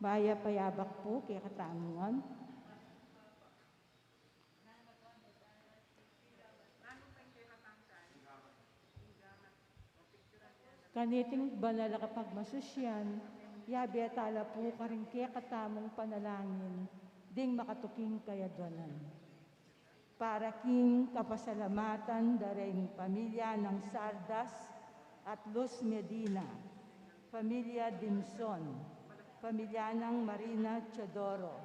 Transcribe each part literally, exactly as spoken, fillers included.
Mayap a yabak pu kekatamu ngan. Kaniting banal a kapagmasusyan, yabe tala pu karing kekatamung panalangin ding makatuking kayadwanan. Para king kapasalamatan da ring pamilya nang Sardas at Luz Medina, pamilya Dimson, pamilya nang Marina Teodoro,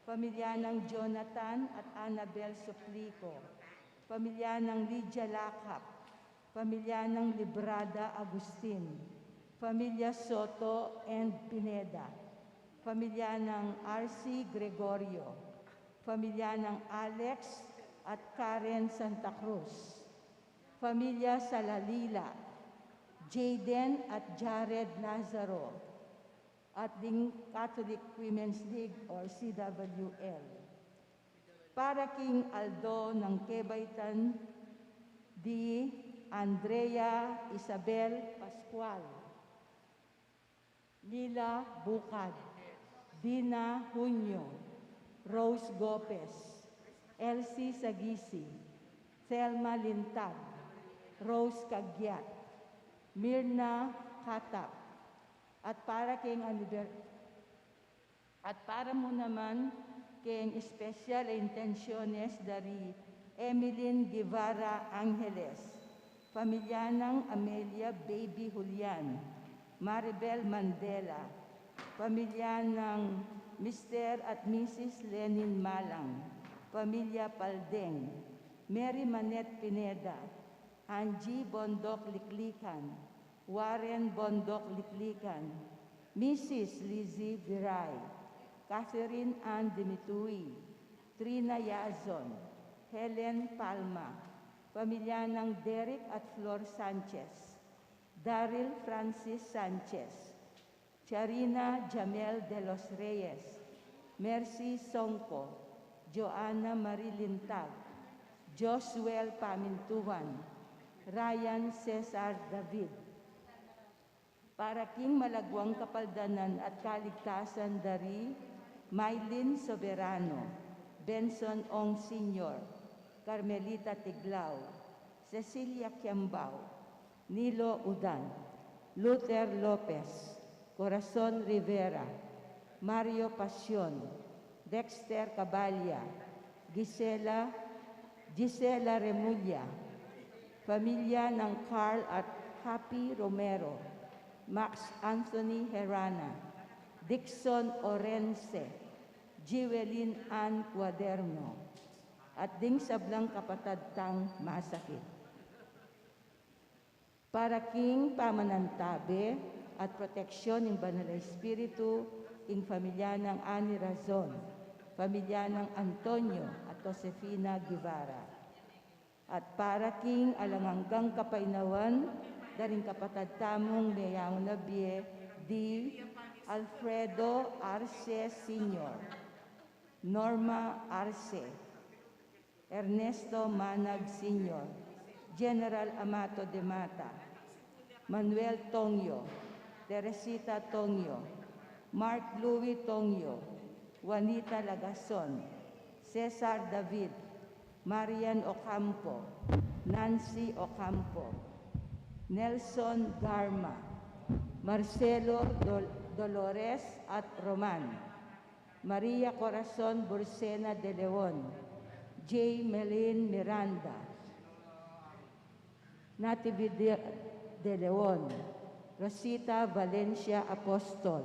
pamilya nang Jonathan at Annabel Suplico, pamilya nang Lydia Lakap, pamilya nang Librada Agustin, pamilya Soto and Pineda, pamilya nang R C Gregorio, pamilya nang Alex at Karen Santa Cruz, pamilya Salalila, Jayden at Jared Lazaro, at ding Catholic Women's League or C W L. Para king aldo nang kebaitan di Andrea Isabel Pascual, Lila Bucad, Dina Junio, Rose Gopez, Elsie Sagisi, Thelma Lintag, Rose Cagiat, Mirna Catap, at para king aniber-, at para mu naman king espesyal a intensyones da ri Emeline Guevara Angeles, pamilya nang Amelia Baby Julian, Maribel Mandela, pamilya nang Mister at Missus Lenin Malang, pamilya Paldeng, Mary Manette Pineda, Angie Bondoc Liklikan, Warren Bondoc Liklikan, Missus Lizzie Viray, Catherine Ann Dimitui, Trina Yazon, Helen Palma, pamilya nang Derek at Flor Sanchez, Daryl Francis Sanchez, Charina Jamel de los Reyes, Mercy Songco, Joanna Marie Lintag, Josuel Pamintuan, Ryan Cesar David. Para king malagwang kapaldanan at kaligtasan da ri Mylene Soberano, Benson Ong Senior, Carmelita Tiglao, Cecilia Kiambao, Nilo Udan, Luther Lopez, Corazon Rivera, Mario Pasion, Dexter Caballa, Gisela, Gisela Remulla, pamilya nang Carl at Happy Romero, Max Anthony Herana, Dixon Orense, Jewelyn Ann Cuaderno, at ding sablang kapatad tang masakit. Para king pamanantabe at proteksyon ning Banal a Espiritu, king pamilya nang Ani Razon, pamilya nang Antonio at Josefina Guevara. At para king alang anggang kapaynawan da ring kapatad tamung meyaun a bie di Alfredo Arce Senior, Norma Arce, Ernesto Manag Senior, General Amato de Mata, Manuel Tongyo, Teresita Tongyo, Mark Louis Tongyo, Juanita Lagason, Cesar David, Marian Ocampo, Nancy Ocampo, Nelson Garma, Marcelo Dol-, Dolores at Roman, Maria Corazon Bursena de Leon, J. Melin Miranda, Natividad de Leon, Rosita Valencia Apostol,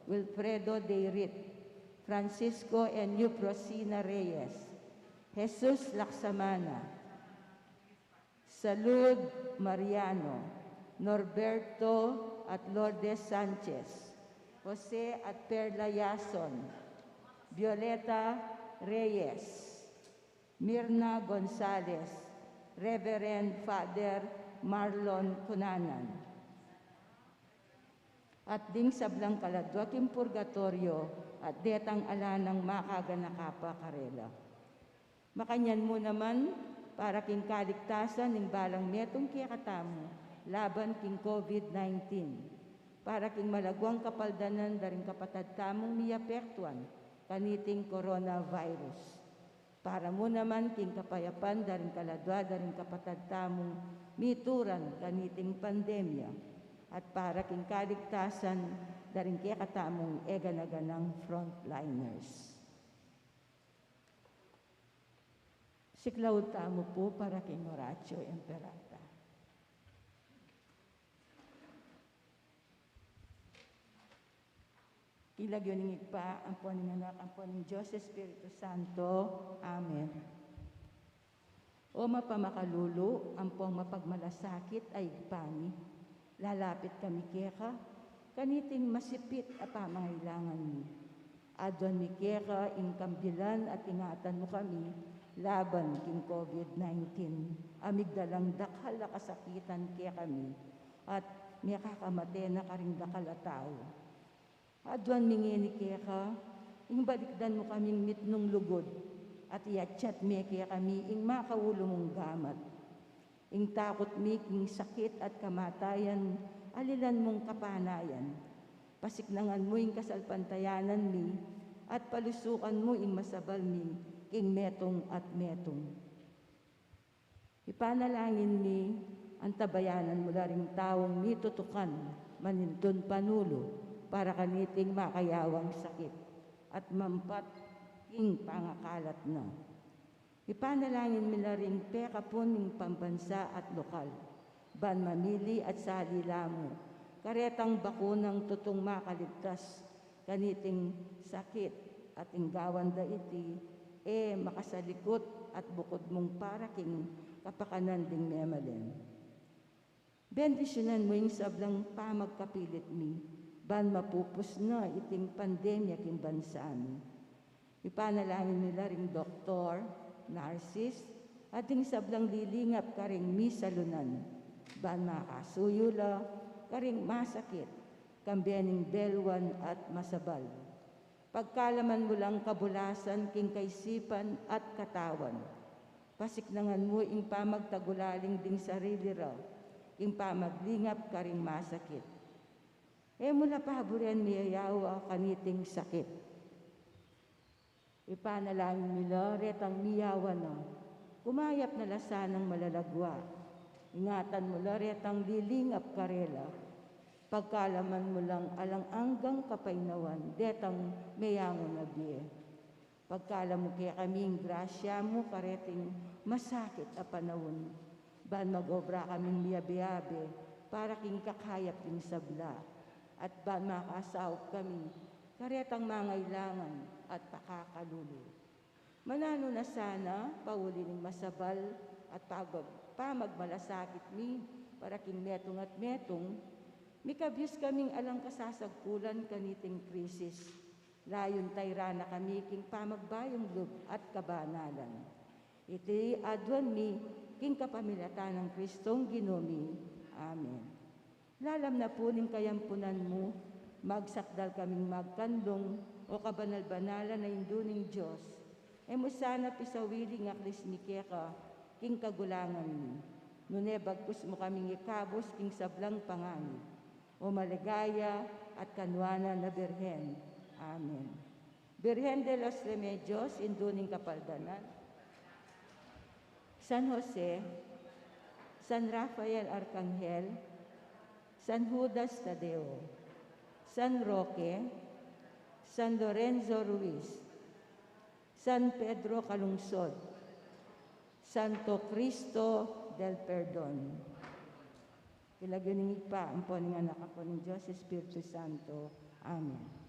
Wilfredo Deirit, Francisco and Euprosina Reyes, Jesus Laksamana, Salud Mariano, Norberto at Lourdes Sanchez, Jose at Perla Yason, Violeta Reyes, Mirna Gonzalez, Reverend Father Marlon Cunanan, at ding sablang kaladwa king purgatoryo at detang ala nang makaganaka pa karela. Makanyan mu naman, para king kaligtasan ning balang metung kekatamu laban king COVID nineteen. para king malaguang kapaldanan da ring kapatad tamung miapektuan kaniting coronavirus, para mu naman king kapayapan da ring kaladua da ring kapatad tamung mituran kaniting pandemya, at para king kaligtasan da ring kekatamung egana-ganang frontliners. Siklaud tamu pu para king Oratio Imperata. King lagyu ning Ibpa, ampo ning Anak, ampo ning Dios Espiritu Santo. Amen. O mapamakalulu, ampong mapagmalasakit a Ibpa mi, lalapit kami keka, kaniting masipit a pamangailangan mi. Aduan mi keka ing kambilan at ingatan mu kami laban king COVID nineteen, a migdalang dakal a kasakitan kekami, at mekakamate na karing dakal a tau. Aduan mi ngeni keka, ing balikdan mu kaming mitmung lugud, at iatyat me kekami ing makaulu mung gamat. Ing takut mi king sakit at kamatayan, alilan mung kapanayan. Pasiknangan mu ing kasalpantayanan mi, at palusukan mu ing masabal mi king metung at metung. Ipanalangin mi, antabayanan mu la ring taung mitutukan manintun panulu para kaniting makayawang sakit at mampat king pangakalat na. Ipanalangin mi la ring pekapun ning pambansa at lokal, ban mamili at sali la mu karetang bakunang tutung makaligtas kaniting sakit, at ing gawan da iti e makasalikut at bukud mung para king kapakanan ding memalen. Bendisyunan mu ing sablang pamagkapilit mi, ban mapupus na iting pandemya king bansa mi. Ipanalangin mi la ring doktor, narsis, at ding sablang lilingap karing misalunan, ban makasuyu la karing masakit, kambe ning belwan at masabal. Pagkalaman mu lang kabulasan king kaisipan at katawan. Pasiknangan mu ing pamagtagulaling ding sarili ra king pamaglingap karing masakit. E mu la paburen miyayawa kaniting sakit. Ipanalangin mi la retang miyawa na, kumayap na la sanang malalagua. Ingatan mu la retang lilingap karela. Pagkalaman mu lang alang anggang kapaynawan detang meyangu na bie. Pagkalam mu kekami ing grasya mu kareting masakit a panaun, ban mag-obra kaming miyabe-abe para king kakayap ding sabla, at ban makasaup kami karetang mangailangan at pakakalulu. Mananu na sana, pauli ning masabal at pag-, pamagmalasakit mi para king metung at metung, mikabyus kaming alang kasasagkulan kaniting krisis. Layun tayran na kami king pamagbayung lub at kabanalan. Iti aduan mi king kapamilatan nang Kristong Ginu mi. Amen. Lalam na pu ning kayampunan mu, magsakdal kaming magkanlung, o kabanal-banalan a Indu ning Dios. E mu sana pisawili ing aklis mi keka king kagulangan mi, nune bagkus mu kaming ikabus king sablang pangangit. O maligaya at kanuanan a Birhen. Amen. Birhen de los Remedios, Indu ning Kapaldanan, San Jose, San Rafael Arkanghel, San Judas Tadeo, San Roque, San Lorenzo Ruiz, San Pedro Calungsod, Santo Cristo del Perdon. King lagyu ning Ibpa, ampo ning Anak, ampo ning Dios Espiritu Santo. Amen.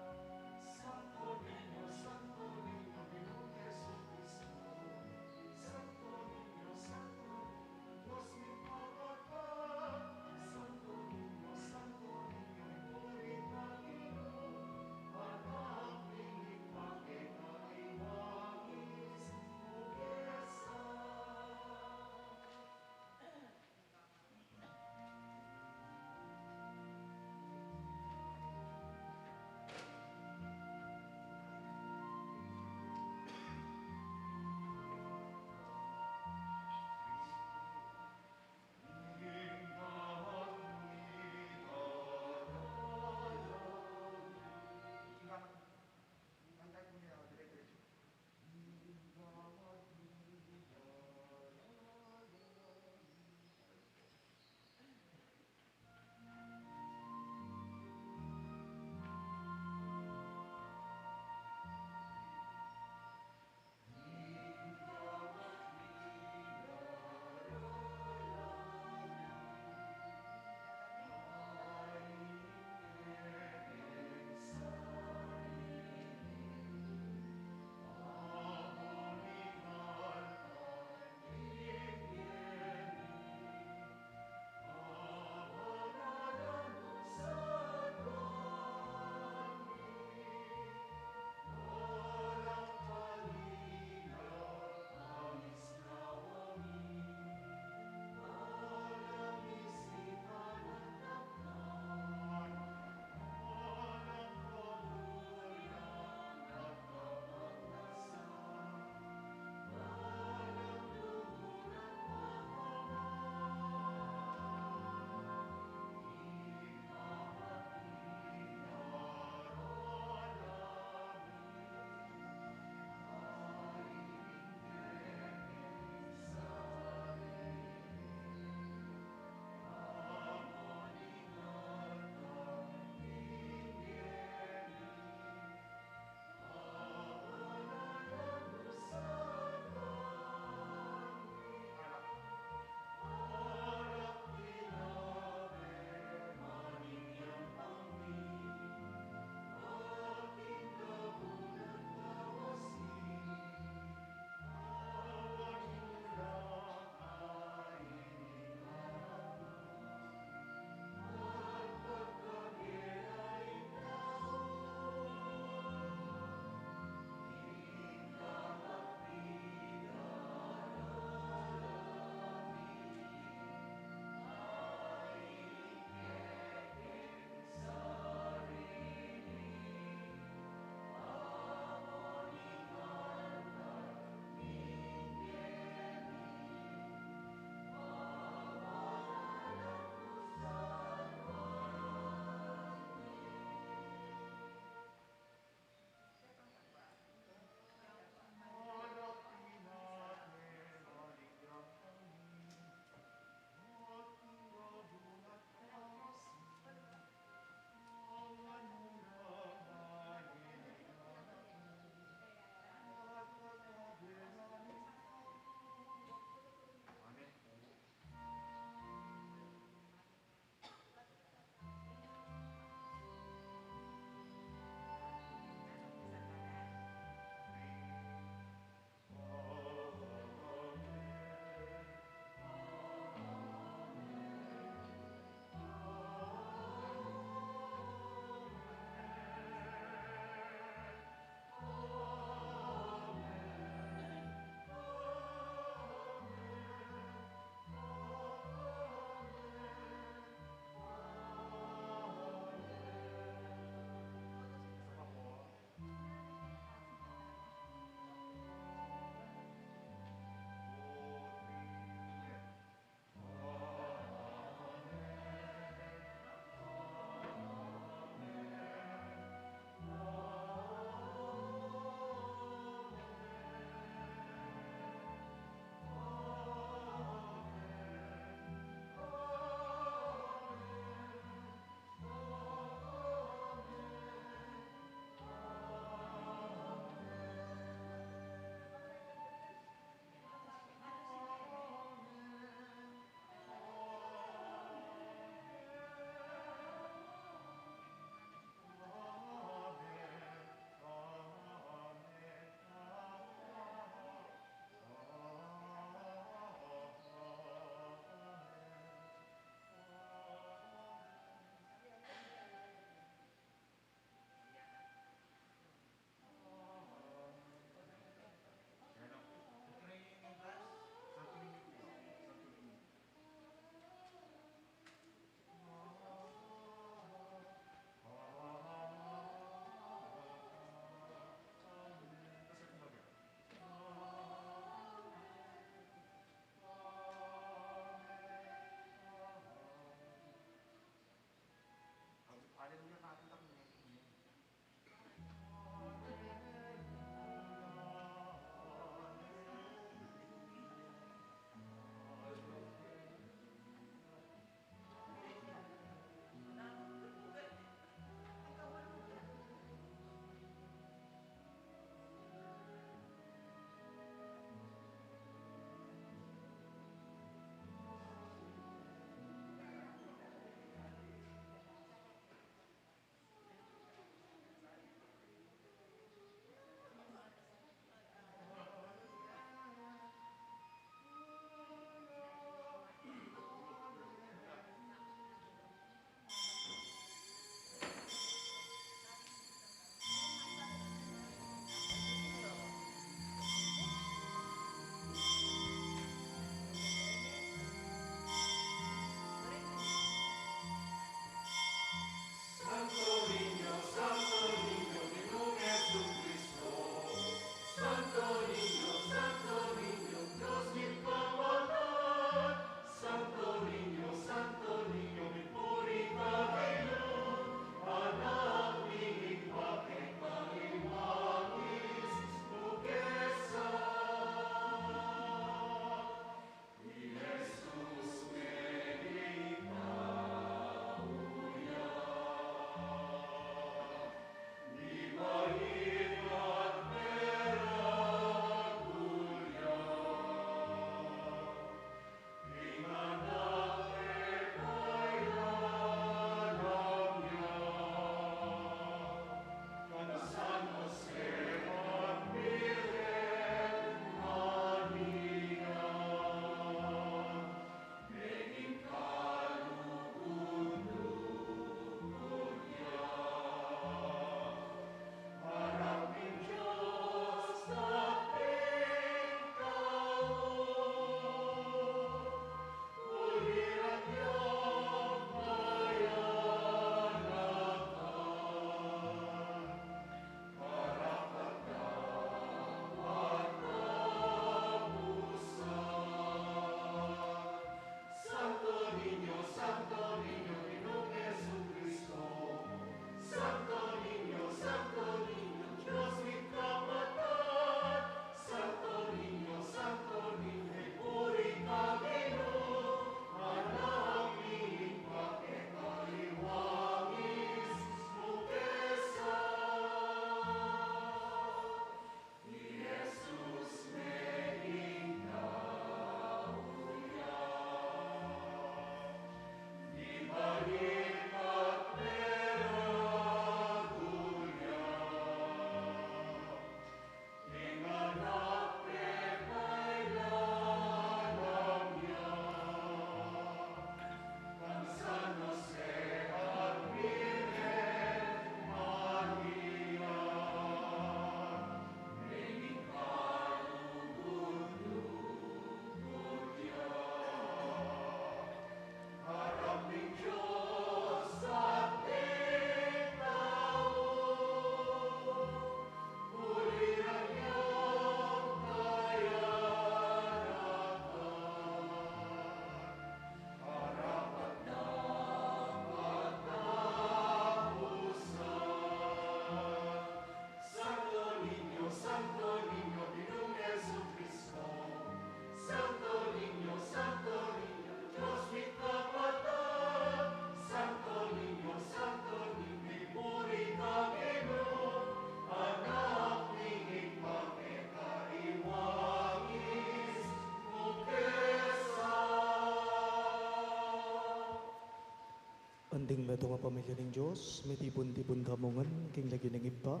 Anting metung a pamilya ning Dios, mitipun-tipun tamu ngan king lagyu ning Ibpa,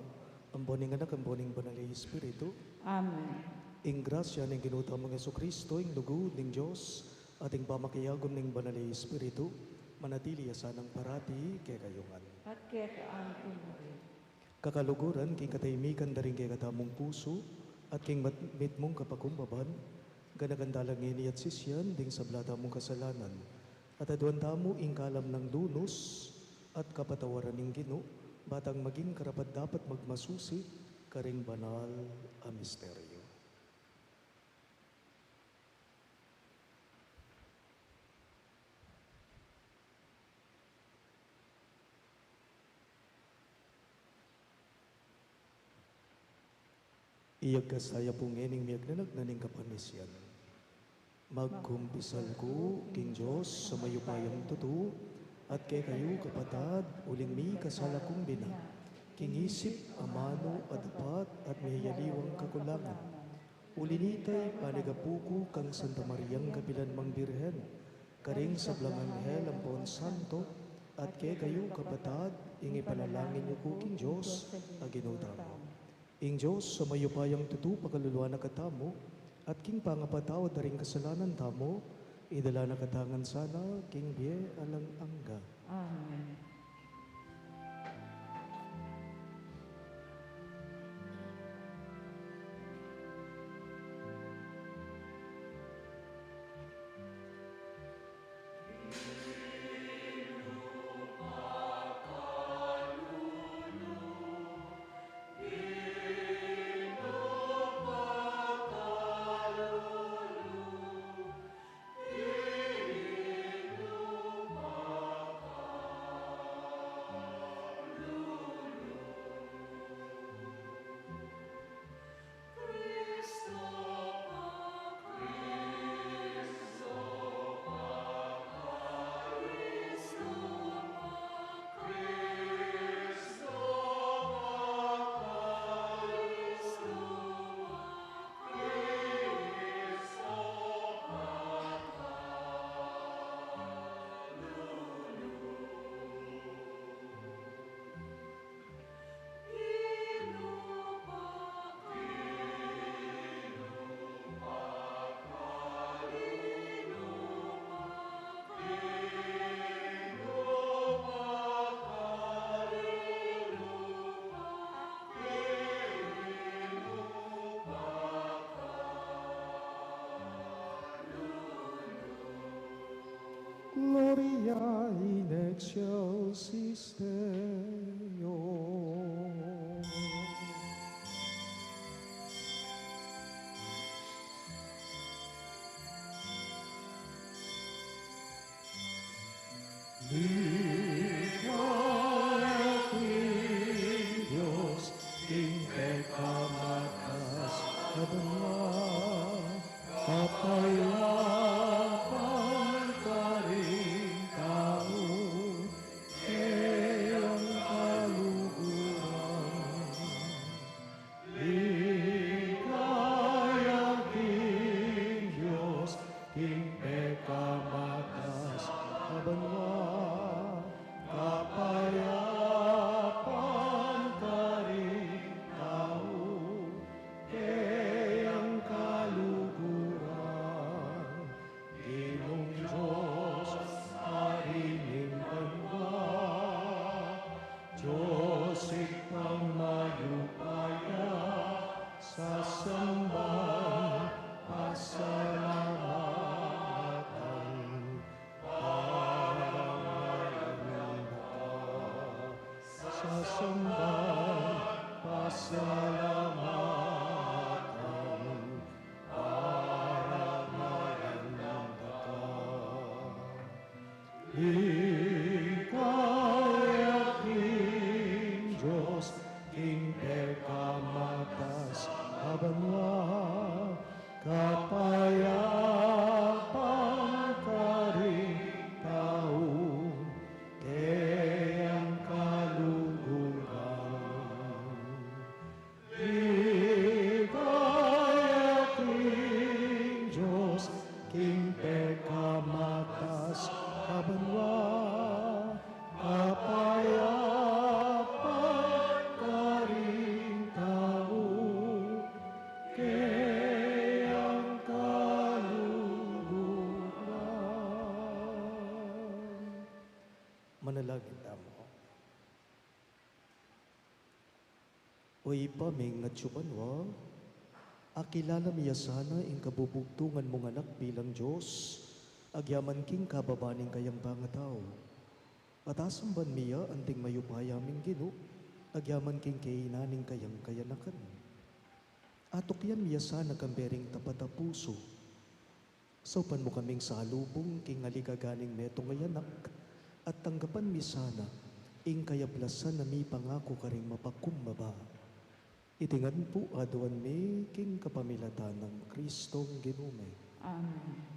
ampo ning Anak, ampo ning Banal a Espiritu. Amen. Ing grasya ning Ginu tamung Jesucristo, ing lugud ning Dios, at ing pamakiagum ning Banal a Espiritu, manatili ya sanang parati kekayu ngan. At keka antimu rin. Kakaluguran, king katahimikan da ring kekatamung pusu, at king mat-, mitmung kapakumbaban, ganakan tala ngeni at sisian ding sabla tamung kasalanan, at aduan tamu ing kalam nang lunus at kapatawaran ning Ginu, ba tang maging karapat-dapat magmasusi karing banal a misteryo. Iyagkas taya pu ngening miyagnanag na ning kapanisian. Magkumpisal ku king Dios a mayupayang tutu, at kekayu kapatad, uling mikasala kung bina, king isip, amanu, at dapat, at miyayaliwang kakulangan. Uli na nita, ipanigapu ku kang Santa Mariang kapilan mang Birhen, karing sablang anghel ampon santo, at kekayu kapatad, ing ipanalangin yu ku king Dios a Ginu tamu. Ing Dios a mayupayang tutu pakaluluan na katamu, at king pangapatawad da ring kasalanan tamu, idala na katamu ngan sana king bie alang angga. Amen. Gloria in excelsis Deo. Ligaya king Dios, king pekamatas a banua, kapayapan karing tau, keyang kaluguran. Ligaya king Dios, king pekamatas a banua, kapayapan karing tau, keyang kaluguran. Ginung Dios, Ari ning banua, Dios Ibpang mayupaya, sasamban, pasalamatan, para ngana ka. Sasamban, pasalamatan, para ngana ka. Ligaya king Dios, king pekamatas a banua, kapayapan karing tau, keyang kaluguran. Ligaya king Dios, king pekamatas a banua, Manalangin tamu. O Ibpa ming atsu ka banua, akilala mi ya sana ing kabubugtungan mung Anak bilang Dios, agyaman king kababa ning kayang pangatau. At asamban mi ya anting mayupaya ming Ginu, agyaman king kainan ning kayang kayanakan. Atukyan mi ya sana kambe ring tapat a pusu. Saupan mu kaming salubung king aligaga ning metung a Anak, at tanggapan mi sana ing kayablasan a mipangaku karing mapakumbaba. Iti ngan pu aduan mi king kapamilatan nang Kristong Ginu mi. Amen.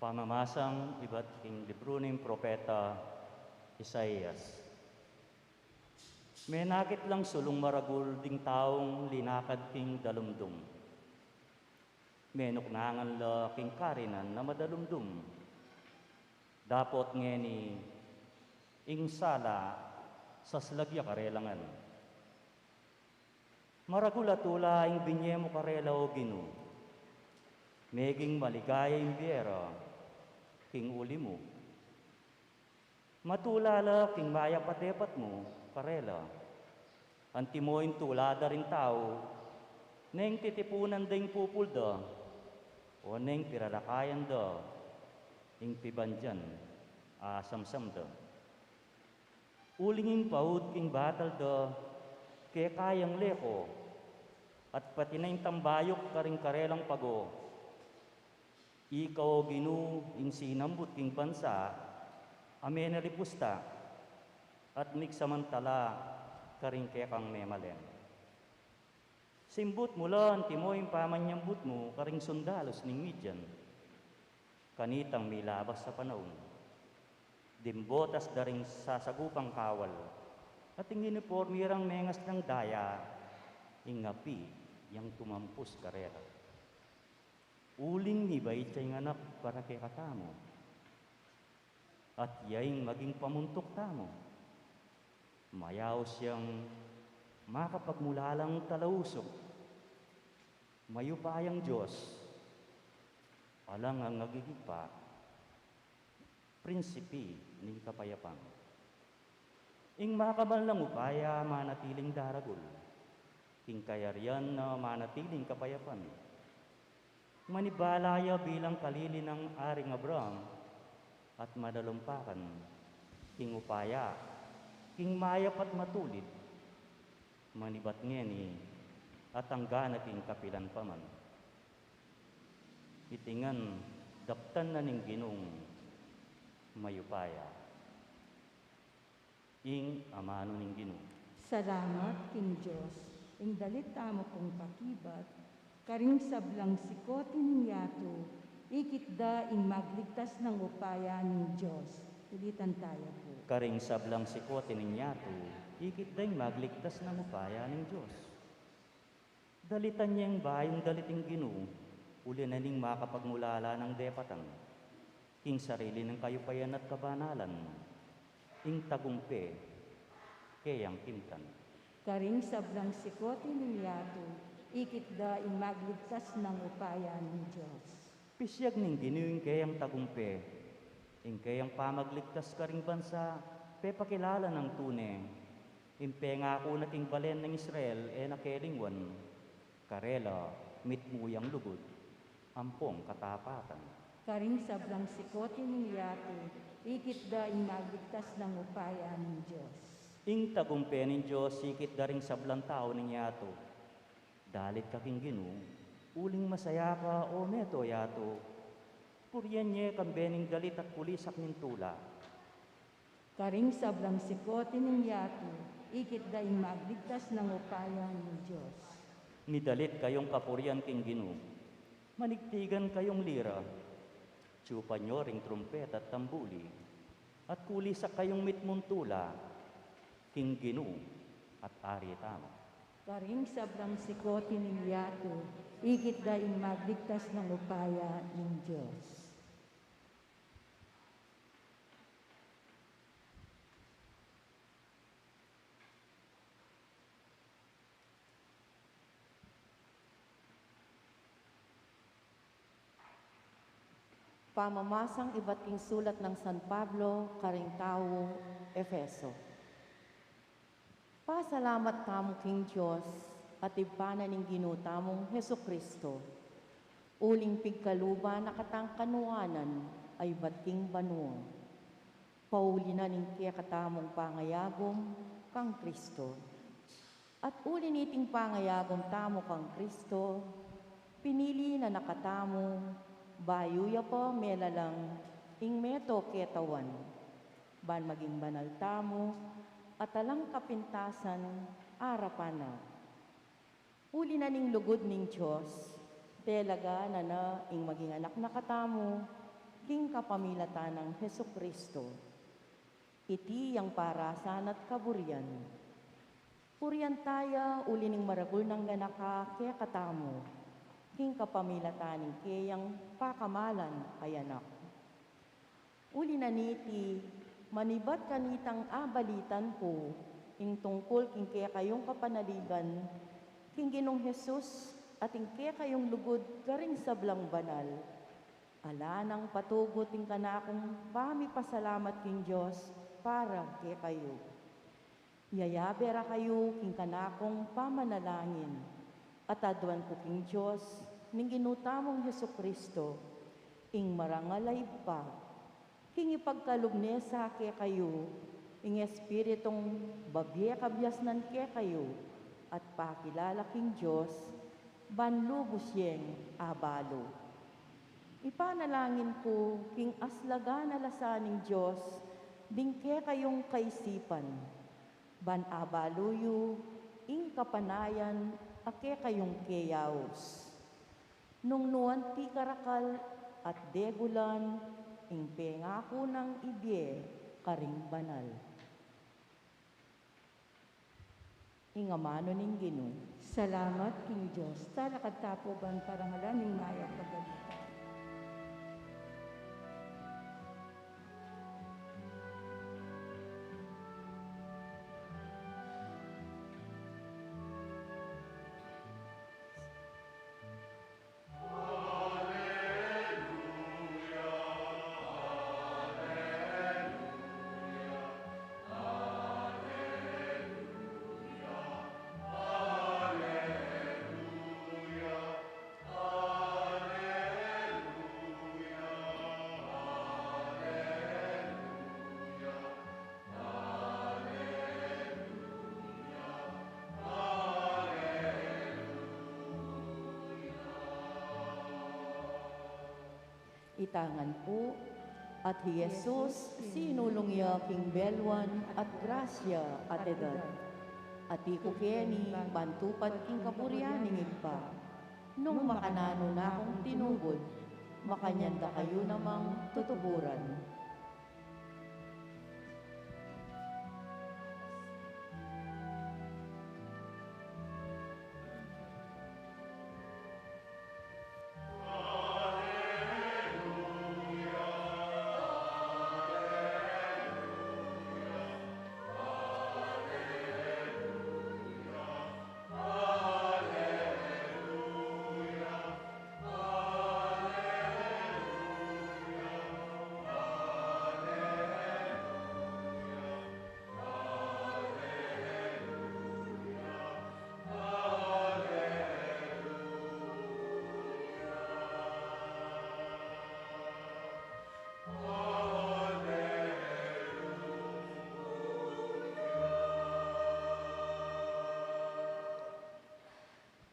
Pamamasang ibat king libru ning propeta Isaias. Menakit lang sulung maragul ding taung linakad king dalumdum. Menuknangan la king karinan a madalumdum. Dapot ngeni ing sala saslag ya karela ngan. Maragul a tula ing binye mu karela, o Ginu. Meging maligaya ing bie ra king uli mu. Matula la king mayap a depat mu karela. Antimo ing tula da ring tau, neng titipunan da ing pupul da, o neng piralakayan da ing pibandian a samsam da. Uling ing paut king batal da keka yang leko, at pati na ing tambayuk karing karelang pago. Ika, o Ginu, ing sinambut king bansa a menalipusta, at migsamantala karing kekang memalen. Simbut mu la antimo ing pamanyambut mu karing sundalus ning Midian, kanitang milabas a panaun. Dimbotas da ring sasagupang kawal, at ing uniporme rang mengasnang daya, ing api yang tumampus karela. Uling mibait ya ing Anak para kekatamu, at ya ing maging pamuntuk tamu. Mayaus yang makapagmulalang talausuk, mayupayang Dios, alang angga king Ibpa, Prinsipe ning kapayapan. Ing makamal nang upaya manatiling daragul, king kayarian na manatiling kapayapan. Manibala ya bilang kalili nang Aring Abraham, at manalumpakan king upaya, king mayap at matulid, manibat ngeni at angga na king kapilan pa man. Iti ngan daptan na ning Ginung mayupaya. Ing amanu ning Ginu. Salamat king Dios. Ing dalit tamu pung pakibat, karing sablang sikoti ning yatu, ikit da ing magligtas nang upaya ning Dios. Ulitan taya pu. Karing sablang sikoti ning yatu, ikit da ing magligtas nang upaya ning Dios. Dalitan yeng bayung dalit ing Ginu, uli na ning makapagmulala nang depatan, king sarili nang kayupayan at kabanalan, ing tagumpe keyang kimtan. Karing sablang sikoti ning yatu, ikit da ing magligtas nang upaya ning Dios. Pisyag ning Ginu ing keyang tagumpe, ing keyang pamagligtas karing bansa, pepakilala nang tune, ing pengaku na king balen nang Israel, e na kelingwan, karela mitmu yang lugud ampong katapatan. Karing sablang sikoti ning yatu, ikit da ing magligtas nang upaya ning Dios. Ing tagumpe ning Dios, ikit da ring sablang tau ning yatu. Dalit ka king Ginu, uling masaya ka, o meto yatu. Purian ye kambe ning dalit at kulisak ning tula. Karing sablang sikoti ning yatu, ikit da ing magligtas nang upaya ning Dios. Midalit kayung kapurian king Ginu. Manigtigan kayung lira. Tiyupan yo ring trumpeta at tambuli. At kulisak kayung mitmung tula king Ginu at Ari tamu. Karing sablang sikoti ning yatu, ikit da ing magligtas nang upaya ning Dios. Pamamasang ibat king sulat nang San Pablo karing taga Efeso. Pasalamat tamu king Dios at Ibpa na ning Ginu tamung Jesucristo, uling pigkaluban na katang kanuanan a ibat king banua, pauli na ning kekatamung pangayagum kang Cristo. At uli niting pangayagum tamu kang Cristo, pinili na na katamu, bayu ya pa melalang ing meto ketawan, ban maging banal tamu at alang kapintasan arapan na. Uli na ning lugud ning Dios, telaga na na ing maging anak na katamu, king kapamilatan nang Jesucristo. Iti yang parasan at kaburian. Purian taya uli ning maragul nang ganaka kekatamu, king kapamilatan ning keyang pakamalan a Anak. Uli na niti, manibat kanitang abalitan ku ing tungkul king kekayung kapanaligan king Ginung Jesus at ing kekayung lugud karing sablang banal. Ala nang patugut ing kanakung pamipasalamat king Dios para kekayu. Yayabe ra kayu king kanakung pamanalangin, at aduan ku king Dios ning Ginu tamung Jesucristo, ing marangal a Ibpa, king ipagkalub ne sa kekayu ing Espiritung babie kabiasnan kekayu at pakilala king Dios, ban lubus yeng abalu. Ipanalangin ku king aslagan a lasa ning Dios ding kekayung kaisipan, ban abalu yu ing kapanayan a kekayung keyaus, nung nuan ti karakal at degulan ing pengaku nang ibie karing banal. Ing amanu ning Ginu. Salamat king Dios. Talakad ta pu ban parangalan ing mayap a balita. Itangan pu, at hi Jesus, sinulung ya king belwan at grasya at edad. Atiku keni, ban tupad king kaburian ning Ibpa. Nung makananu na kung tinubud, makanyan da kayu namang tutuburan.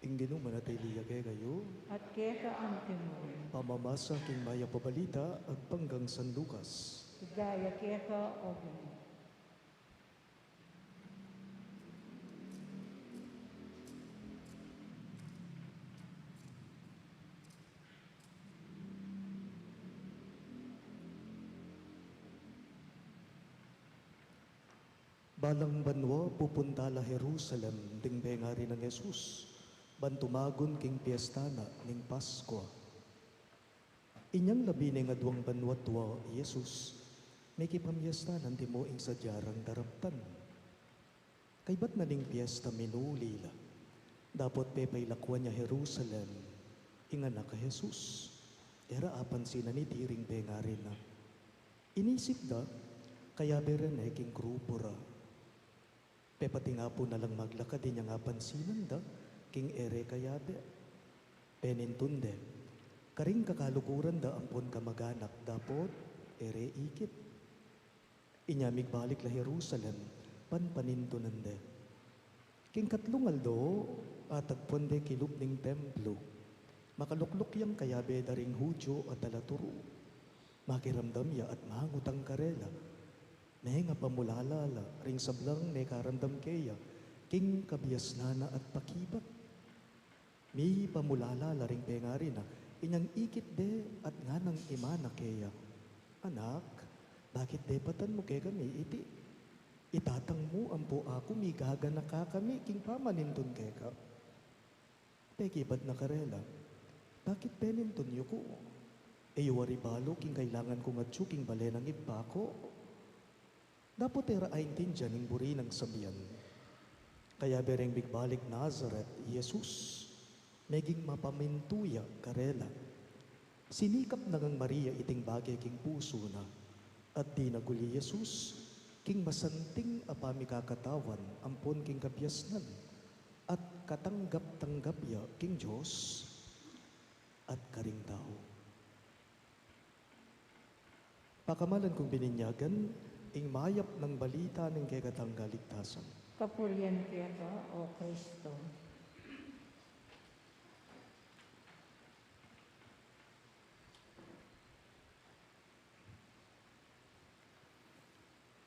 Ing Ginu manatili ya kekayu. At keka antimu rin. Pamamasa king mayap a balita agpang kang San Lucas. Ligaya keka, O Ginu. Balang banua pupunta la Jerusalem ding pengari nang Jesus, ban tumagun king piesta na ning Paskua. Inyang labi ning aduang banua tua i Jesus, mekipamiesta na antimo ing sadya rang daraptan. Kaybat na ning piesta minuli la, dapot pepailakuan ya Jerusalem ing anak a Jesus. E ra apansinan iti ring pengari na. Inisip da, kayabe ra ne king grupu ra. Pepati nga pu na lang maglakad inyang apansinan da king e re kayabe. Penintun de karing kakaluguran da ampon kamaganak dapot e re ikit. Inya migbalik la Jerusalem, panpanintunan de. King katlung aldo, atagpuan de kilub ning templo. Makalukluk yang kayabe da ring Judio a talaturu. Makiramdam ya at mangutang karela. Mengapamulala la ring sablang mekaramdam keya king kabiasnan na at pakibat. Mipamulala la ring pengari na, inyang ikit de at nganang imana keya, "Anak, bakit depatan mu kekami iti? I tatang mu ampo aku migaganaka kami king pamanintun keka." Pekibat na karela, "Bakit penintun yu ku? E yu wari balu king kailangan kung atyu king bale nang ibpa ku?" Dapot e ra aintindian ing buri nang sabian. Kayabe reng migbalik Nazaret i Jesus, meging mapamintu ya karela. Sinikap na ngang Maria iting bage king pusu na, at dinagul i Jesus king masanting a pamikakatawan ampon king kabiasnan, at katanggap-tanggap ya king Dios at karing tau. Pakamalan kung bininyagan, ing mayap nang balita ning kekatang kaligtasan. Kapurian keka, O Kristo.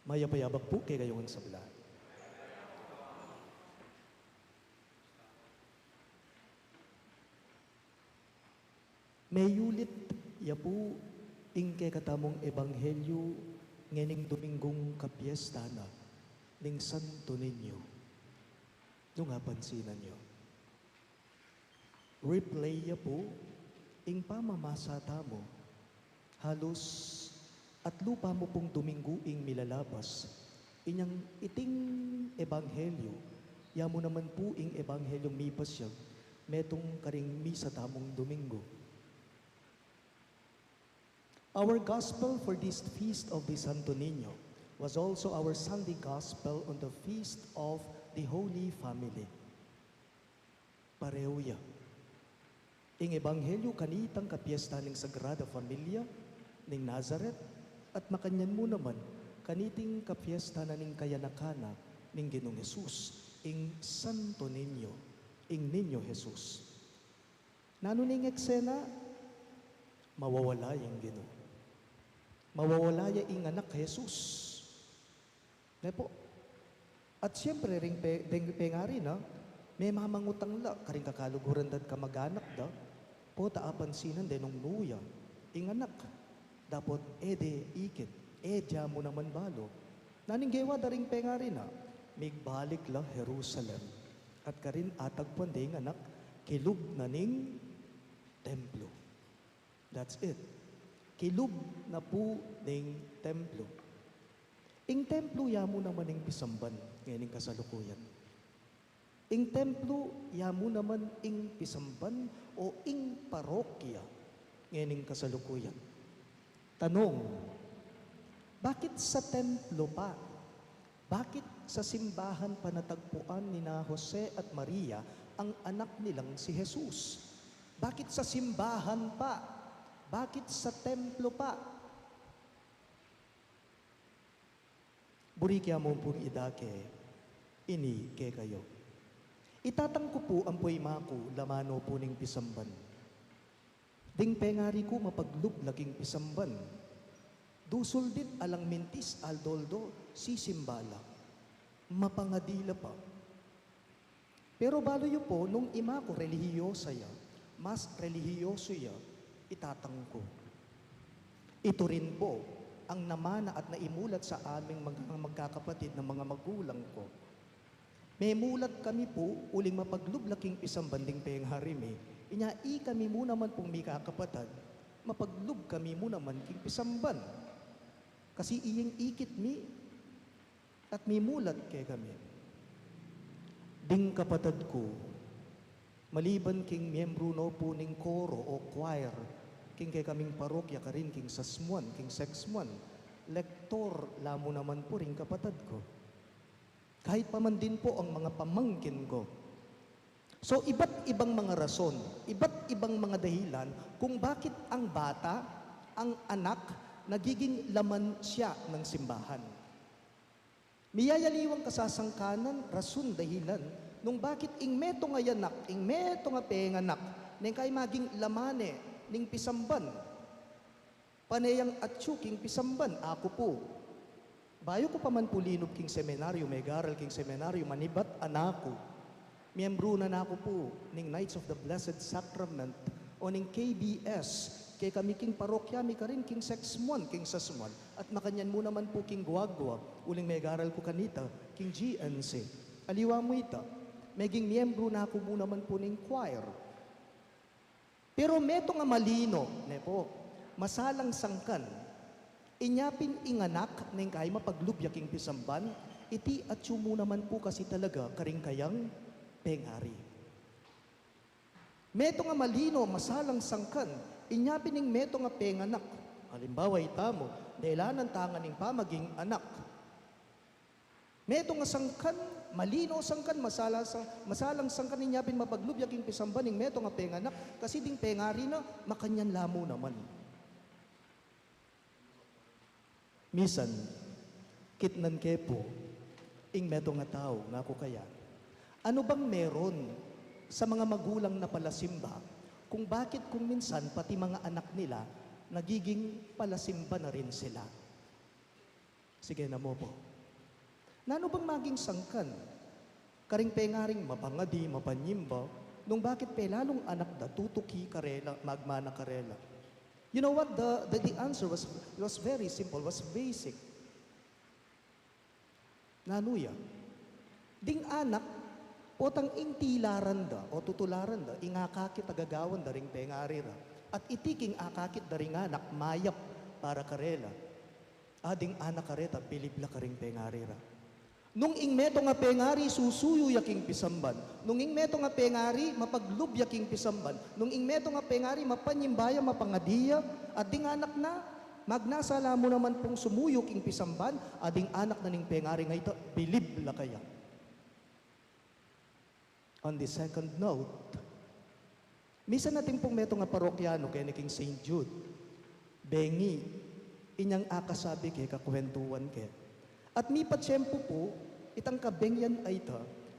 Mayap a yabak pu kekayu ngan sabla. Meyulit ya pu ing kekatamung ebanghelyu ngening Domingung kapiesta na ning Santo Niño. Nung apansinan yu, replay ya pu ing pamamasa tamu. Halus atlu pamu pung Dominggu ing milalabas. Inyang iting ebanghelyu, ya mu naman pu ing ebanghelyung mipasyag metung karing misa tamung Dominggu. Our gospel for this feast of the Santo Niño was also our Sunday gospel on the feast of the Holy Family. Parehu ya. Ing ebanghelyu kanitang kapiesta ning Sagrada Familia ning Nazaret, at makanyan mu naman kaniting kapiesta na ning kayanakan na ning Ginung Jesus, ing Santo Niño, ing Niño Jesus. Nanu ne ing eksena? Mawawala yang Ginu. Mawawala ya ing anak Jesus. Ne pu? At siyempre, ring pe-, deng pengari na, memamangutang la karing kakaluguran da't kamaganak da, pota apansinan de nung nu ya ing anak. Dapot e de ikit, e de mu naman balu. Nanu ing gewa da ring pengari na? Migbalik la Jerusalem. At karin atagpuan de ing anak, kilub na ning templo. That's it. Kilub na pu ning templo. Ing templo ya mu naman ing pisamban ngening kasalukuyan. Ing templo ya mu naman ing pisamban o ing parokya ngening kasalukuyan. Tanung, bakit sa templo pa? Bakit sa simbahan pa natagpuan nina Jose at Maria ang anak nilang si Jesus? Bakit sa simbahan pa? Bakit sa templo pa? Buri ke mu pung idake ini kekayu. I tatang ku pu ampo i ima ku, lamanu pu ning pisamban. Ding pengari ku mapaglub la king pisamban. Dusul dit alang mintis aldo-aldo sisimba la. Mapangadi la pa. Pero balu yu pu, nung ima ku relihiyosa ya, mas relihiyoso ya i tatang ku. Itu rin pu ang namana at naimulat sa aming mga magkakapatid na mga magulang ku. Memulat kami pu uling mapaglub la king pisamban ding pengari mi. Inya ikami mu naman pung mikakapatad, mapaglub kami mu naman king pisamban. Kasi iyeng ikit mi at mimulat kekami. Ding kapatad ku, maliban king miyembru no pu ning koro o choir, king kekaming parokya karin king sasmuan, king sexmuan, lektor la mu naman pu ring kapatad ku. Kahit pa man din pu ang mga pamangkin ku. So, iba't ibang mga rason, iba't ibang mga dahilan kung bakit ang bata, ang anak, nagiging laman siya ng simbahan. Miyayaliwang kasasangkanan, rason, dahilan, nung bakit ing metung a anak, ing metung a penganak, neng kai maging laman ne ning pisamban. Pane yang atyu king pisamban, aku pu. Bayu ku pa man pu linub king seminaryo, megaral king seminaryo, manibat a naku. Miyembru na naku pu ning Knights of the Blessed Sacrament o ning K B S, kekami king parokya mi karin king sexmuan, king sasmuan, at makanyan mu naman pu king guagua, uling megaral ku kanita king G N C. Aliwa mu ita, meging miyembru na ku mu naman pu ning choir. Pero metung a malino, ne pu, masalang sangkan, inya pin ing anak neng kai mapaglub ya king pisamban, iti atyu mu naman pu kasi talaga karing kayang pengari. Metung a malino, masalang sangkan, inya pin ing metung a penganak. Alimbawa, ita mu, delanan ta ngan ing pamaging anak. Metung a sangkan, malino sangkan, masala sa-, masalang sangkan inya pin mapaglub ya king pisamban ing metung a penganak, kasi ding pengari na, makanyan la mu naman. Misan, kitnan ke pu ing metung a tau, ngaku kaya, anu bang meron sa mga magulang na palasimba kung bakit kung minsan pati mga anak nila nagiging palasimba na rin sila? Sige na mu pu. Nanu bang maging sangkan karing pengaring mapangadi, mapanyimba, nung bakit pelalung anak da tutuki karela, magmana karela? You know what? The, the, the answer was, was very simple, was basic. Nanu ya? Ding anak, potang ing tilaran da o tutularan da, ing akakit a gagawan da ring pengari ra. At iti king akakit da ring anak, mayap para karela. Ading anak kareta, bilib la karing pengari ra. Nung ing metung a pengari susuyu ya king pisamban, nung ing metung a pengari mapaglub ya king pisamban, nung ing metung a pengari mapanyimba ya, mapangadi ya, ading anak na, magnasa la mu naman pung sumuyu king pisamban, ading anak na ning pengari nga ita, bilib la kaya. On the second note, misan atin pung metung a parokyano keni king Saint Jude, bengi, inyang akasabi ke, kakwentuan ke. At mipatiempu pu, itang kabengian a ita,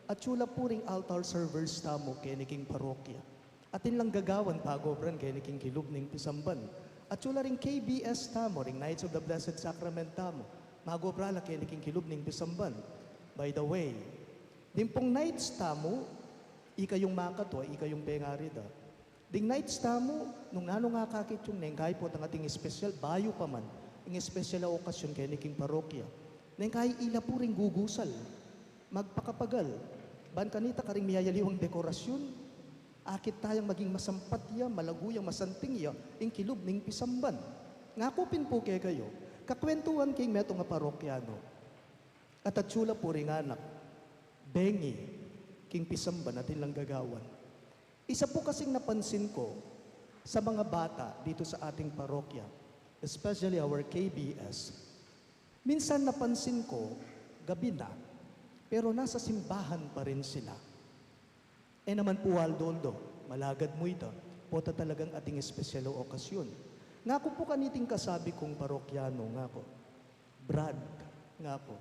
atyu la pu ring altar servers tamu keni king parokya. Atin lang gagawan pagobran keni king kilub ning pisamban. Atyu la ring K B S tamu, ring Knights of the Blessed Sacrament tamu, magobra la keni king kilub ning pisamban. By the way, ding pung knights tamu, ikayung makatwa, ikayung pengari da. Ding knights tamu, nung nanung akakit yung neng kai potang ating espesyal, bayu pa man, ing espesyal a okasyon keni king parokya. Neng kai ila pu ring gugusal, magpakapagal, ban kanita karing miyayaliwang dekorasyon, akit tayang maging masampat ya, malagu ya, masanting ya, ing kilub ning pisamban. Ngaku pin pu kekayu, kakwentuan ke ing metung a parokyano. At atyu la pu ring anak, bengi, king pisamban atin lang gagawan. Isa pu kasing napansin ko sa mga bata dito sa ating parokya, especially our K B S, minsan napansin ko, gabi na, pero nasa simbahan pa rin sila. E naman pu aldo-aldo, malagad mu ita, pota talagang ating espesyal a okasyon. Ngaku pu kaniting kasabi kung parokyano, ngaku, Brad, ngaku,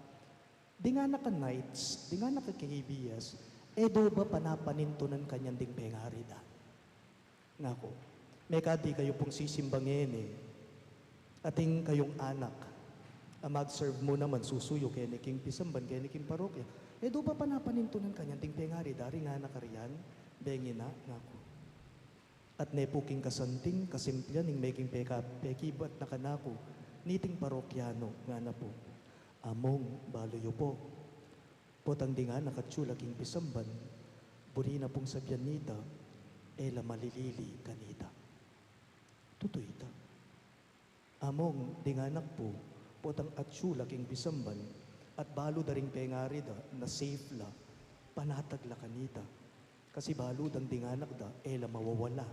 ding anak a knights, ding anak a K B S, e do ba panapanintunan kanyan ding pengari da? Ngaku, mekad ikayu pung sisimba ngeni, ating kayung anak a mag-serve mu naman, susuyu keni king pisamban, keni king parokya, e do ba panapanintunan kanyan ding pengari da ring anak a rian? Bengi na, ngaku. At ne pu king kasanting, kasimplian ning meging peka-, pekibat na kanaku niting parokyano, ngana pu, Among, balu yu pu, potang ding anak atyu la king pisamban, buri na pung sabian nita, e la malilili kanita. Tutu ita. Among, ding anak pu, potang atyu la king pisamban, at balu da ring pengari da na safe la, panatag la kanita. Kasi balu dang ding anak da, e la mawawala,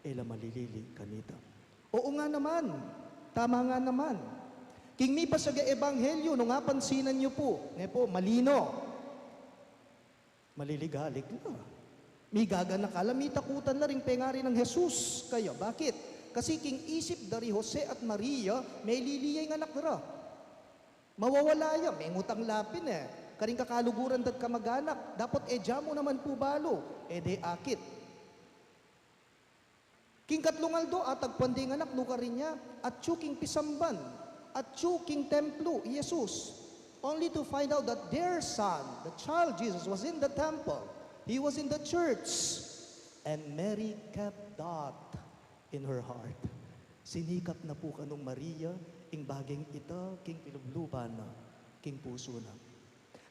e la malilili kanita. Oo nga naman. Tama nga naman. King mibasag a ebanghelyo, nung apansinan yu pu, ne pu, malino. Maliligalig la. Migaganaka la, mitakutan la ring pengari nang Jesus. Kaya, bakit? Kasi king isip da ri Jose at Maria, melili ya ing anak ra. Mawawala ya, mengutang la pin e. Karing kakaluguran da't kamag-anak, dapot e ja mu naman pu balu, e de akit. King katlung aldo, atagpuan de ing anak, nukarin ya, atyu king pisamban, atyu king templo i Jesus, only to find out that their son, the child Jesus, was in the temple. He was in the church. And Mary kept that in her heart. Sinikap na pu kanung Maria ing baging ita king pilubluban na, king pusu na.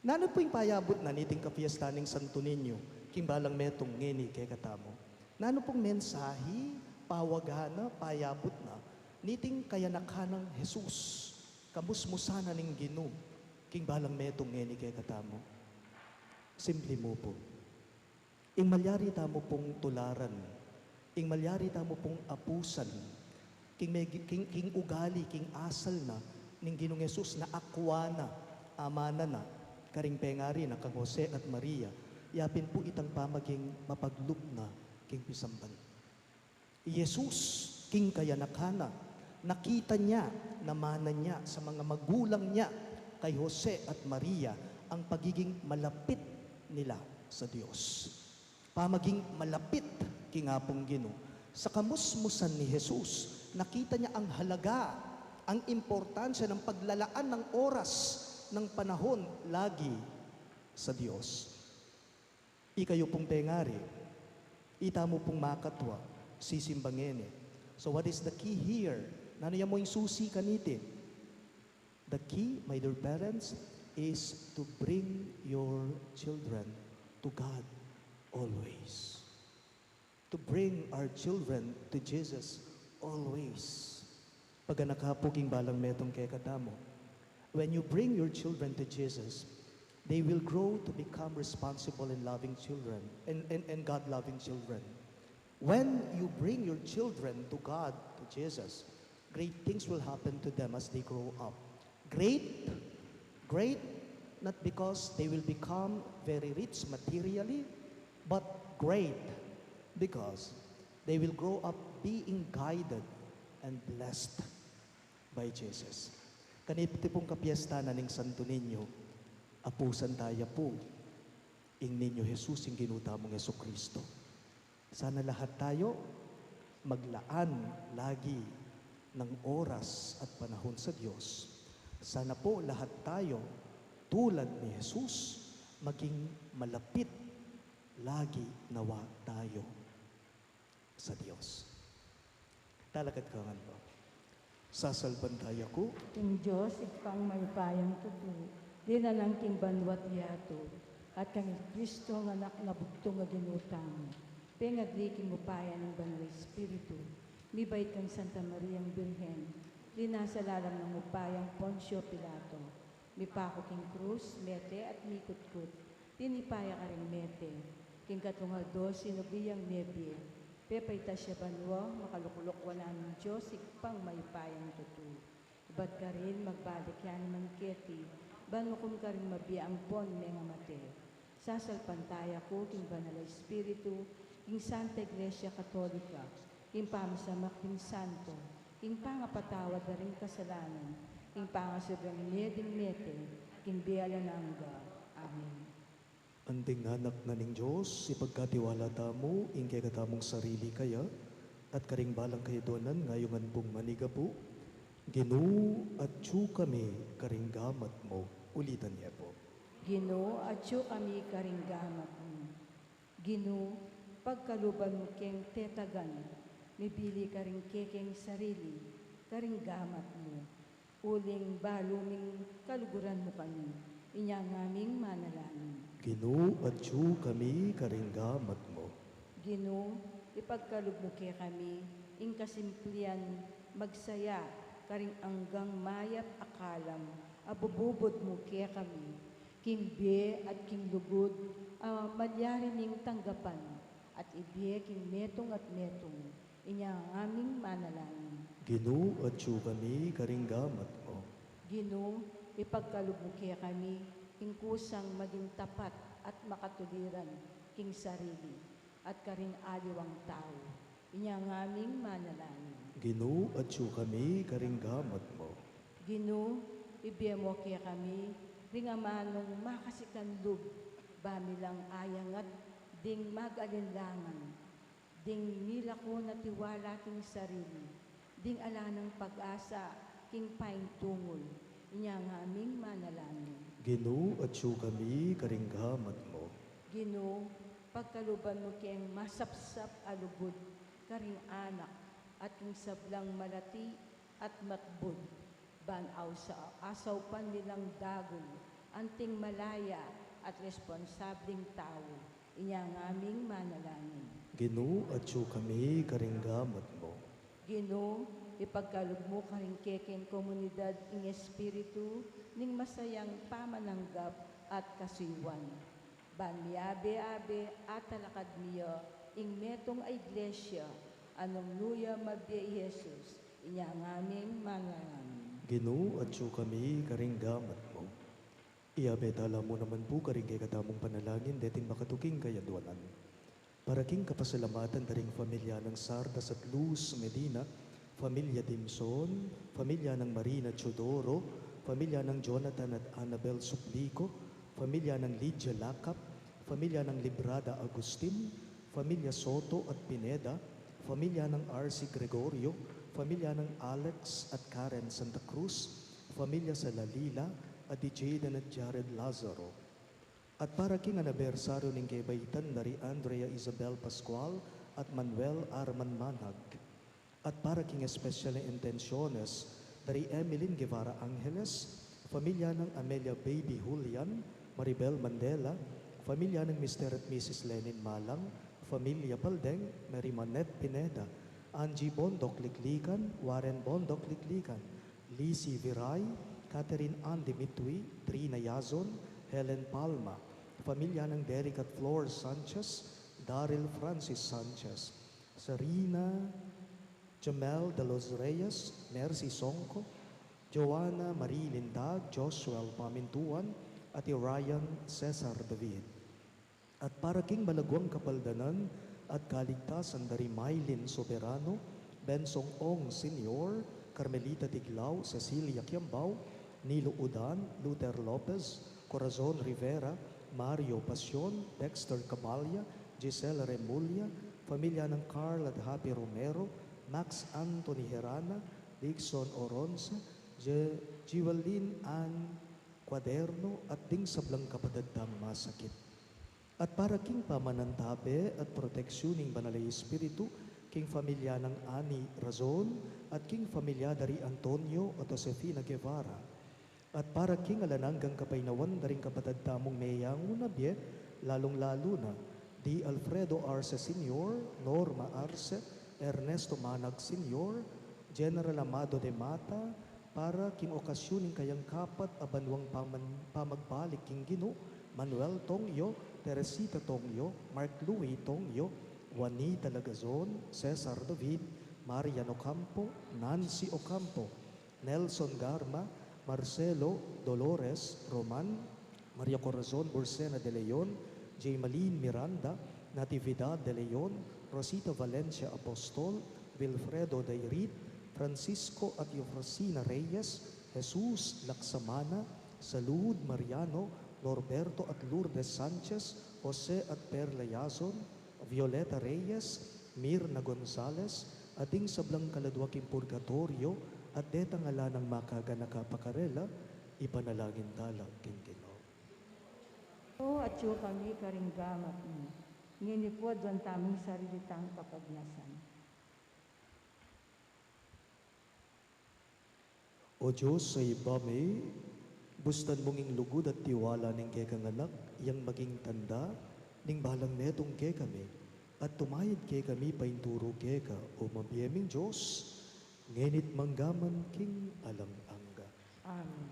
Nanu pu ing payabut na niting kapiestan ning Santo Niño king balang metung ngeni kekatamu? Nanu pung mensahi, pawaga na, payabut na niting kayanakan nang Jesus, kamusmusan na ning Ginu king balang metung ngeni kekatamu? Simpli mu pu. Ing malyari tamu pung tularan, ing malyari tamu pung apusan, king, megi- king, king ugali, king asal na ning Ginung Jesus na akwa na, amana na karing pengari na kang Jose at Maria, ya pin pu itang pamaging mapaglub na king pisamban. I Jesus, king kayanakan na, nakita nya, namanan nya sa mga magulang nya, kay Jose at Maria, ang pagiging malapit nila sa Dios. Pamaging malapit king Apung Ginu. Sa kamusmusan ni Jesus, nakita nya ang halaga, ang importansya ng paglalaan ng oras, ng panahon lagi sa Dios. Ikayu pung pengari, itamu pung makatwa, sisimba ngeni. So what is the key here? Nanu ya mu ing susi kaniti? The key, my dear parents, is to bring your children to God always. To bring our children to Jesus always. Paganaka pu king balang metung kekatamu. When you bring your children to Jesus, they will grow to become responsible and loving children, and, and, and God-loving children. When you bring your children to God, to Jesus, great things will happen to them as they grow up. Great, great, not because they will become very rich materially, but great because they will grow up being guided and blessed by Jesus. Kaniti pung kapiestan na ning Santo Niño, apusan taya pu ing Niño Jesus, ing Ginu tamung Jesucristo. Sana lahat tayo maglaan lagi ng oras at panahon sa Diyos. Sana po lahat tayo, tulad ni Jesus, maging malapit lagi nawa tayo sa Diyos. Talakad ka ngan po. Sasalpantaya ku king Dios, Ibpang mayupayang tutu, linalang king banua't yatu, at kang Kristo nga anak na bugtung a Ginu tamu, pengagli king upaya ning Banal a Espiritu, mibait kang Santa Mariang Birhen, linasa lalam ning upayang Poncio Pilato, mipaku king krus, mete at mikutkut, tinipa ya karing mete, king katlung aldo sinubli yang mebie, pepaitas ya banua, makalukluk wanan ning Dios, Ibpang mayupayang tutu. Ibat karin, magbalik ya naman keti, ban ukum karing mabie ampon mengamate. Sasalpantaya ku king Banal a Espiritu, king Santa Iglesia Katolika, king pamasamak ding santo, king pangapatawad da ring kasalanan, king pangasubling mie ding mete, king bie alang angga. Amen. Anting anak na ning Dios, ipagkatiwala tamu ing kekatamung sarili kaya, at karing balang kayadwanan ngayungan pung manigapu. Ginu, atyu kami karing gamat mu. Ulitan ye pu. Ginu, atyu kami karing gamat mu. Ginu, pagkaluban mu keng tetagan, mibili karing kekeng sarili karing gamat mu. Uling balu ming kaluguran mu kami, inya ngaming manalangin. Ginu, atyu kami karing gamat mu. Ginu, ipagkalub mu kekami ing kasimplian magsaya karing anggang mayap a kalam a bububud mu kekami, king bie at king lugud a malyari ming tanggapan, at ibie king metung at metung. Inya ngaming manalangin. Ginu, atyu kami karing gamat mu. Ginu, ipagkalub mu kekami ing kusang maging tapat at makatuliran king sarili at karing aliwang tau. Inya ngaming manalangin. Ginu, atyu kami karing gamat mu. Ginu, ibie mu kekami ring amanung makasikan lub, ba mi lang ayangat ding mag-alinlangan, ding milako na tiwala king sarili, ding ala nang pag-asa king paintungul. Inya ngaming manalangin. Ginu, atyu kami karing gamat mu. Ginu, pagkaluban mu keng masapsap a lugud karing anak at king sablang malati at matbud, ban ausa-, asaupan mi lang dagul anting malaya at responsabling tau. Inya ngaming manalangin. Ginu, atyu kami karing gamat mu. Ginu, ipagkalub mu karing kekeng komunidad ing espiritu ning masayang pamananggap at kasuyuan, ban miabe-abe a talakad mi ya ing metung a iglesia a nung nu ya mabie i Jesus. Inya ngaming manalangin. Ginu, atyu kami karing gamat mu. Iabe tala mu naman pu karing kekatamung panalangin deting makatuking kayadwanan. Para king kapasalamatan da ring familia nang Sardas at Luz Medina, familia Dimson, familia nang Marina Teodoro, familia nang Jonathan at Annabel Suplico, familia nang Lydia Lacap, familia nang Librada Agustin, familia Soto at Pineda, familia nang R C Gregorio, familia nang Alex at Karen Santa Cruz, familia Salalila, at di Jayden at Jared Lazaro. At para king anibersaryu ning kebaitan da ri Andrea Isabel Pascual at Manuel Arman Manhag. At para king espesyal a intensiones da ri Emeline Guevara Angeles, familia nang Amelia Baby Julian, Maribel Mandela, familia nang Mister at Missus Lenin Malang, familia Paldeng, Mary Manette Pineda, Angie Bondoc Liklikan, Warren Bondoc Liklikan, Lizzie Viray, Catherine Ann Dimitri, Trina Yazon, Helen Palma, familia nang Derek at Flor Sanchez, Daryl Francis Sanchez, Sarina Jamel de los Reyes, Mercy Songco, Joanna Marie Lindag, Joshua Pamintuan, at i Ryan Cesar David. At para king malaguang kapaldanan at kaligtasan da ri Mylene Soberano, Bensong Ong Senior, Carmelita Tiglao, Cecilia Kiambao, Nilo Udan, Luther Lopez, Corazon Rivera, Mario Pasion, Dexter Cabalya, Gisela Remulla, familia nang Carl at Happy Romero, Max Anthony Herana, Dixon Oronsa, Je-, Jewelyn Ann Cuaderno, at ding sablang kapatad tang masakit. At para king pamanantabe at proteksiun ning Banal a Espiritu, king familia nang Ani Razon, at king familia da ri Antonio at Josefina Guevara. At para king alang anggang kapaynawan da ring kapatad tamung meyangu na bie, lalung-lalu na di Alfredo Arce Senior, Norma Arce, Ernesto Manag Senior, General Amado de Mata, para king okasyun ning kayang kapat a banwang paman-, pamagbalik king Ginu, Manuel Tongyo, Teresita Tongyo, Mark Louis Tongyo, Juanita Lagazon, Cesar David, Marian Ocampo, Nancy Ocampo, Nelson Garma, Marcelo, Dolores, Roman, Maria Corazon Bursena de Leon, Jaymalin Miranda, Natividad de Leon, Rosita Valencia Apostol, Wilfredo Dairit, Francisco at Eufrosina Reyes, Jesus Laksamana, Salud Mariano, Norberto at Lourdes Sanchez, Jose at Perla Yazon, Violeta Reyes, Mirna Gonzalez, at ding sablang kaladua king purgatoryo, at detang ala nang makaganaka pa karela, ipanalangin tala king Ginu. O, atyu kami karing gamat mu. Ngeni pu, aduan tamung sarili tang kapagnasan. O Dios a Ibpa mi, bustan mung ing lugud at tiwala ning kekang Anak, yang maging tanda ning balang metung kekami, at tumayad kekami painturu keka, o mabie ming Dios, ngeni't manggaman king alang angga. Amen.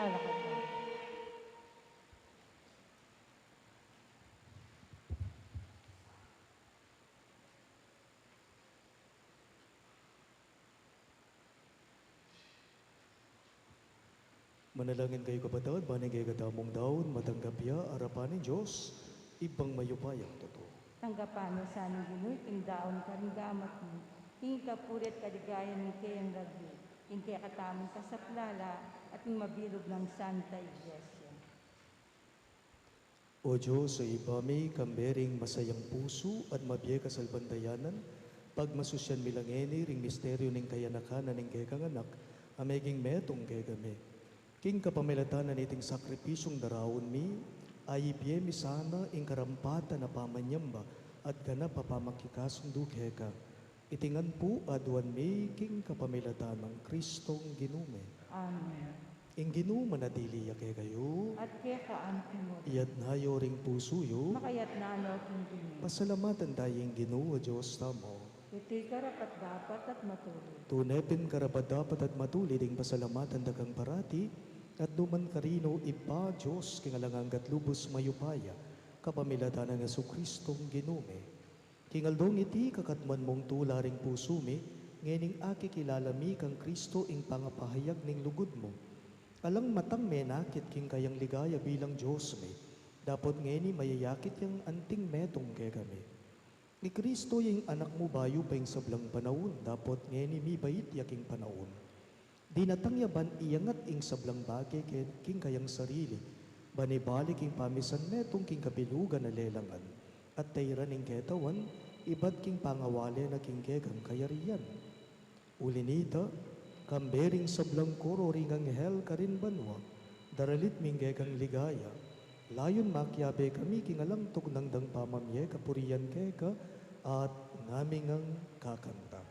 Lalakad na. Manalangin kayu, kapatad, ban ing kekatamung daun matanggap ya arapan ning Dios, Ibpang mayupayang tutu. Tanggapan na sa ning Ginu iting daun karing gamat mi, king kapurian at kaligayan ning keyang lagyu, king kekatamung kasaplalan, at king mabilug nang Santa Iglesia. O Dios, o Ibpa mi, kambe ring masayang pusu at mabie kasalpantayanan, pagmasusyan mi la ngeni ring misteryu ning kayanakan na ning kekang Anak, a meging metung kekami. King kapamilatan na niting sakripisyung daraun mi, ayibie mi sana ing karampatan a pamanyamba at ganap a pamakikasundu keka. Iti ngan pu aduan mi king kapamilatan nang Kristong Ginu mi. Amen. Ing Ginu manatili ya kekayu. At keka antimurin. Iyatas yu ring pusu yu. Makayatas no king Ginu. Pasalamatan taya ing Ginu a Dios tamu. Iti karapat-dapat at matulid. Tune pin karapat-dapat at matulid ing pasalamatan da kang parati, at nukarin man, Ibpa, Dios king alang angga at lubus mayupaya, kapamilatan nang Jesucristong Ginu mi. King aldong iti, kakatmuan mung tula ring pusu mi, ngening akikilala mi kang Kristo ing pangapahayag ning lugud mu. Alang matang menakit king kayang ligaya bilang Dios mi, dapot ngeni mayayakit yang anting metung kekami. I Kristo ya ing Anak mu bayu pa ing sablang panaun, dapot ngeni mibait ya king panaun. Dinatang ya ban iyangat ing sablang bage ke-, king kayang sarili, ban ibalik ing pamisan metung king kabilugan a lelangan, at tairan ing ketawan, ibat king pangawale na king kekang kayarian. Uli nita, kambe ring sablang koro ring anghel karin banua, daralit mi ing kekang ligaya, layun makiabe kami king alang tugnang dang pamamie kapurian keka, at ngami ngang kakanta.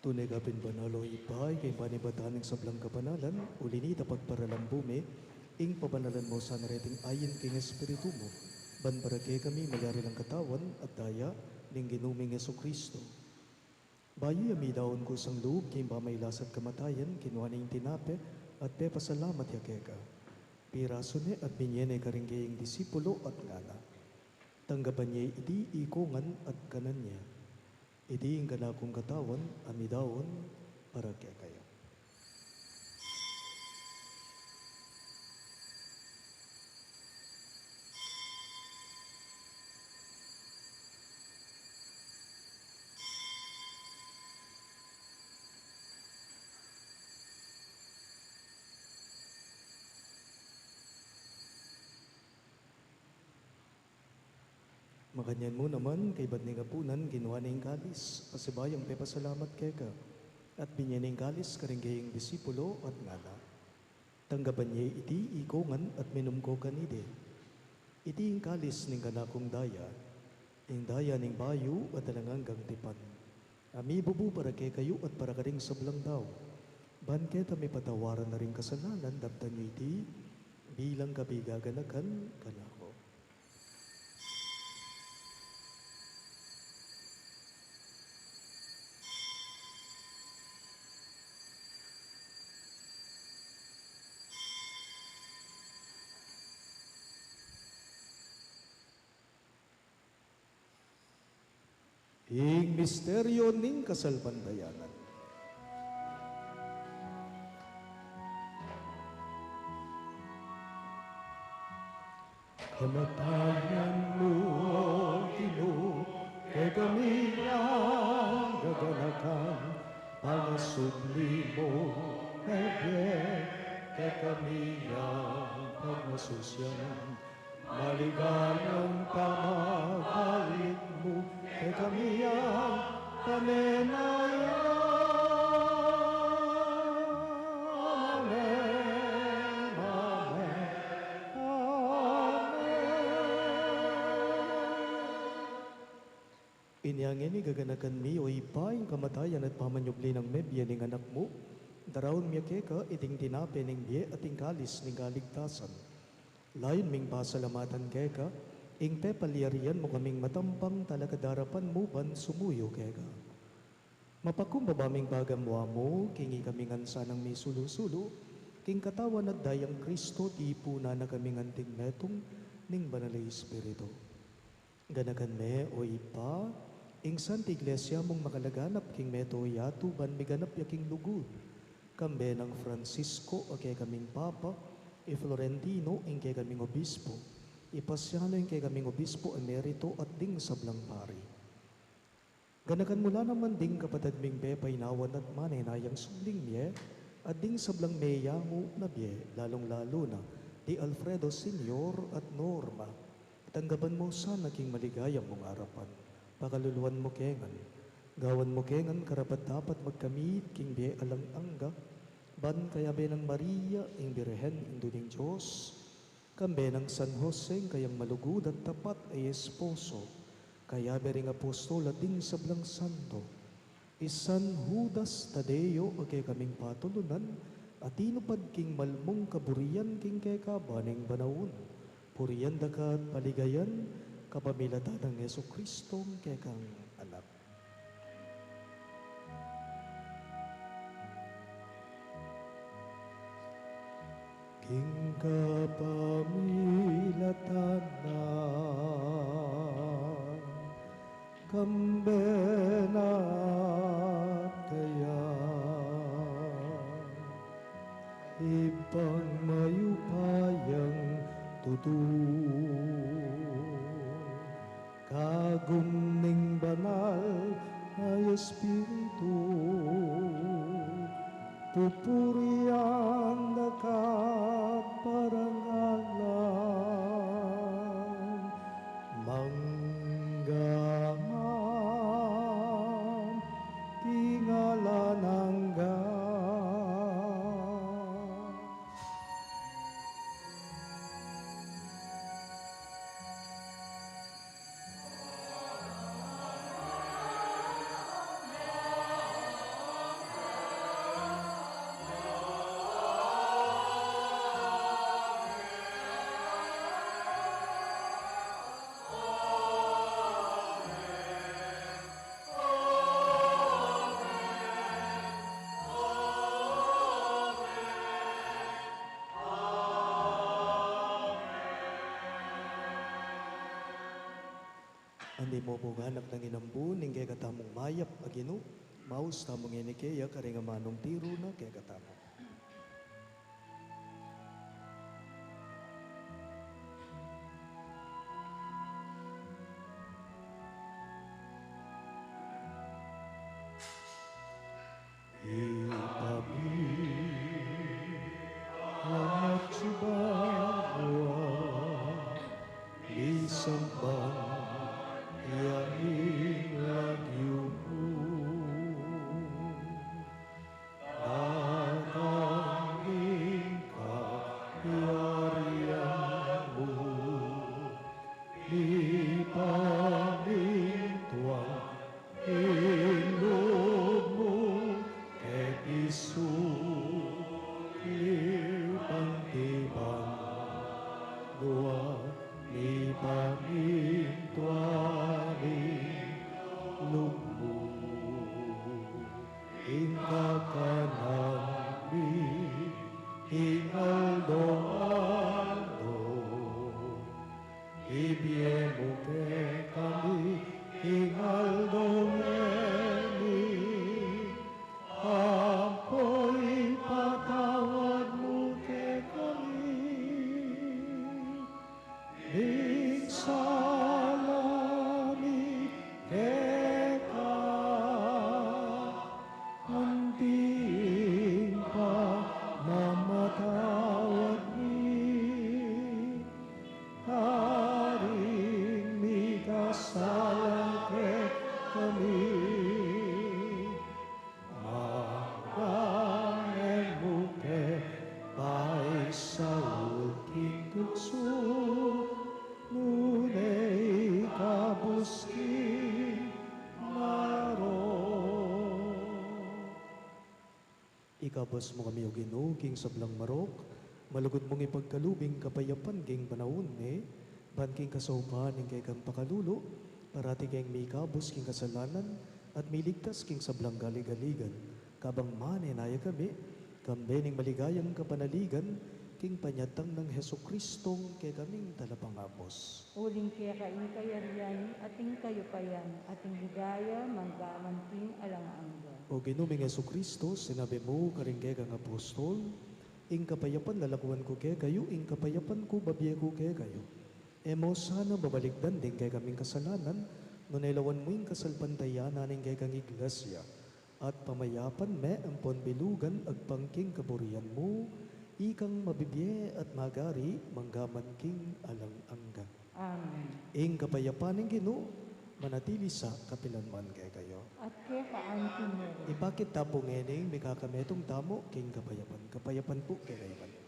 Tune ka pin banal, o Ibpa, ika ing panibatan ning sablang kapanalan, uli nita pagparalambu mi ing pabanalan mu sana reting ayin king Espiritu mu, ban para kekami mayari lang katawan at daya ning Ginu ming Jesucristo. Bayu ya midaun kusang lub king pamailas at kamatayan, kinua ne ing tinape at pepasalamat ya keka. Pirasu ne at binie ne karing kayang disipulu at ngana: Tanggapan ye iti ikongan at kanan ye. Iti ing kanakung katawan a midaun para kekayu. Makanyan mu naman, kaybat ning apunan, kinua ne ing kalis, pasibayu yang pepasalamat keka, at binie ne ing kalis karing kayang disipulu, at ngana: Tanggapan ye iti ikongan at minum ko kaniti. Iti ing kalis ning kanakung daya, ing daya ning bayu at alang anggang tipan, a mibubu para kekayu at para karing sablang tau, ban keta mipatawaran na ring kasalanan. Daptan yu iti bilang kabigaganakan kanaku. Ing misteryo ning kasalpantayanan. Kamatayan mu, O Ginu, kekami yang gaganakan, pangasubli mu, mebie, kekami yang pagmasusyan, maligayang pamabalik mu kekami yang panenayan. Amen, amen, amen. Inya ngeni gaganakan mi, O Ibpa, ing kamatayan at pamanyubli nang mebie ning Anak mu, daraun mi keka iting tinape ning bie at ing kalis ning kaligtasan. Layun ming pasalamatan keka ing pepalyarian mu kaming matampang talakad arapan mu ban sumuyu keka. Mapakumbaba ming pagamuan mu king ikami ngan sanang misulu-sulu king katawan at dayang Kristo, tipunan na kaming anting metung ning Banal a Espiritu. Ganakan me, O Ibpa, ing Santa Iglesia mung makalaganap king mabilug a yatu ban miganap ya king lugud, kambe nang Francisco a kekaming Papa, i Florentino ing kekaming Obispo, i Pasiano ing kekaming Obispo Emerito at ding sablang pari. Ganakan mu la naman ding kapatad ming pepainawan at manenayang subling mie, at ding sablang meyangu na bie, lalung-lalu na di Alfredo Senior at Norma. Tanggapan mu sana king maligaya mung arapan. Pakaluluan mu ke ngan. Gawan mu ke ngan karapat-dapat magkamit king bie alang angga, ban kayabe nang Maria ing Birhen, Indu ning Dios, kambe nang San Jose ing kayang malugud at tapat a esposo, kayabe ring apostol at ding sablang santo, i San Judas Tadeo a kekaming patulunan, a tinupad king malmung kaburian king kekaban ning panaun, purian da ka at paligayan, kapamilatan nang Jesucristo a kekang Anak. King kapamilatan na, kambe na at kaya, Ibpang mayupayang tutu, kagum ning Banal a Espiritu, pupurian da ka at parangalan, mangga man king alang angga. Antimo pung anak nang inambu ning kekatamung mayap a Ginu, maus tamu ngeni keya karing amanung tiru na kekatamu. Ipamilangan yu misamban ya ing lagyu mu, datang ing kayarian mu, mipamintuan ing lub mu keti sulip anti banua, mipamintuan ing lub mu king kakanan mi king aldo-aldo. Ibie mu kekami king aldo Ing sala mi keka, anting pamamatawad mi, karing mikasala kekami. Manga e mu ke paisaul king tuksu, nune ikabus king marok. Ikabus mu kami, O Ginu, king sablang marok, malugud mung ipagkalub ing kapayapan king panaun mi, ban king kasaupan ning kekang pakalulu, parati keng mikabus king kasalanan, at miligtas king sablang galigaligan, kabang manenaya kami, kambe ning maligayang kapanaligan, king panyatang nang Jesucristong kekaming Talapangabus. Uling keka ing kayarian, at ing kayupayan, at ing ligaya, manggaman king alang angga. O Ginu ming Jesucristo, sinabi mu karing kekang apostol, ing kapayapan lalakuan ku kekayu, ing kapayapan ku babie ku kekayu. E mu sana babalikdan ding kekaming kasalanan, nune lawan mu ing kasalpantayanan ning kekang iglesia, at pamayapan me ampon bilugan agpang king kaburian mu, ikang mabibie at magari manggaman king alang angga. Amen. Ing kapayapan ning Ginu manatili sa kapilanman kekayu. At keka anti mu rin. Ipakit ta pu ngening mikakametung tamu king kapayapan. Kapayapan pu kekayu ngan.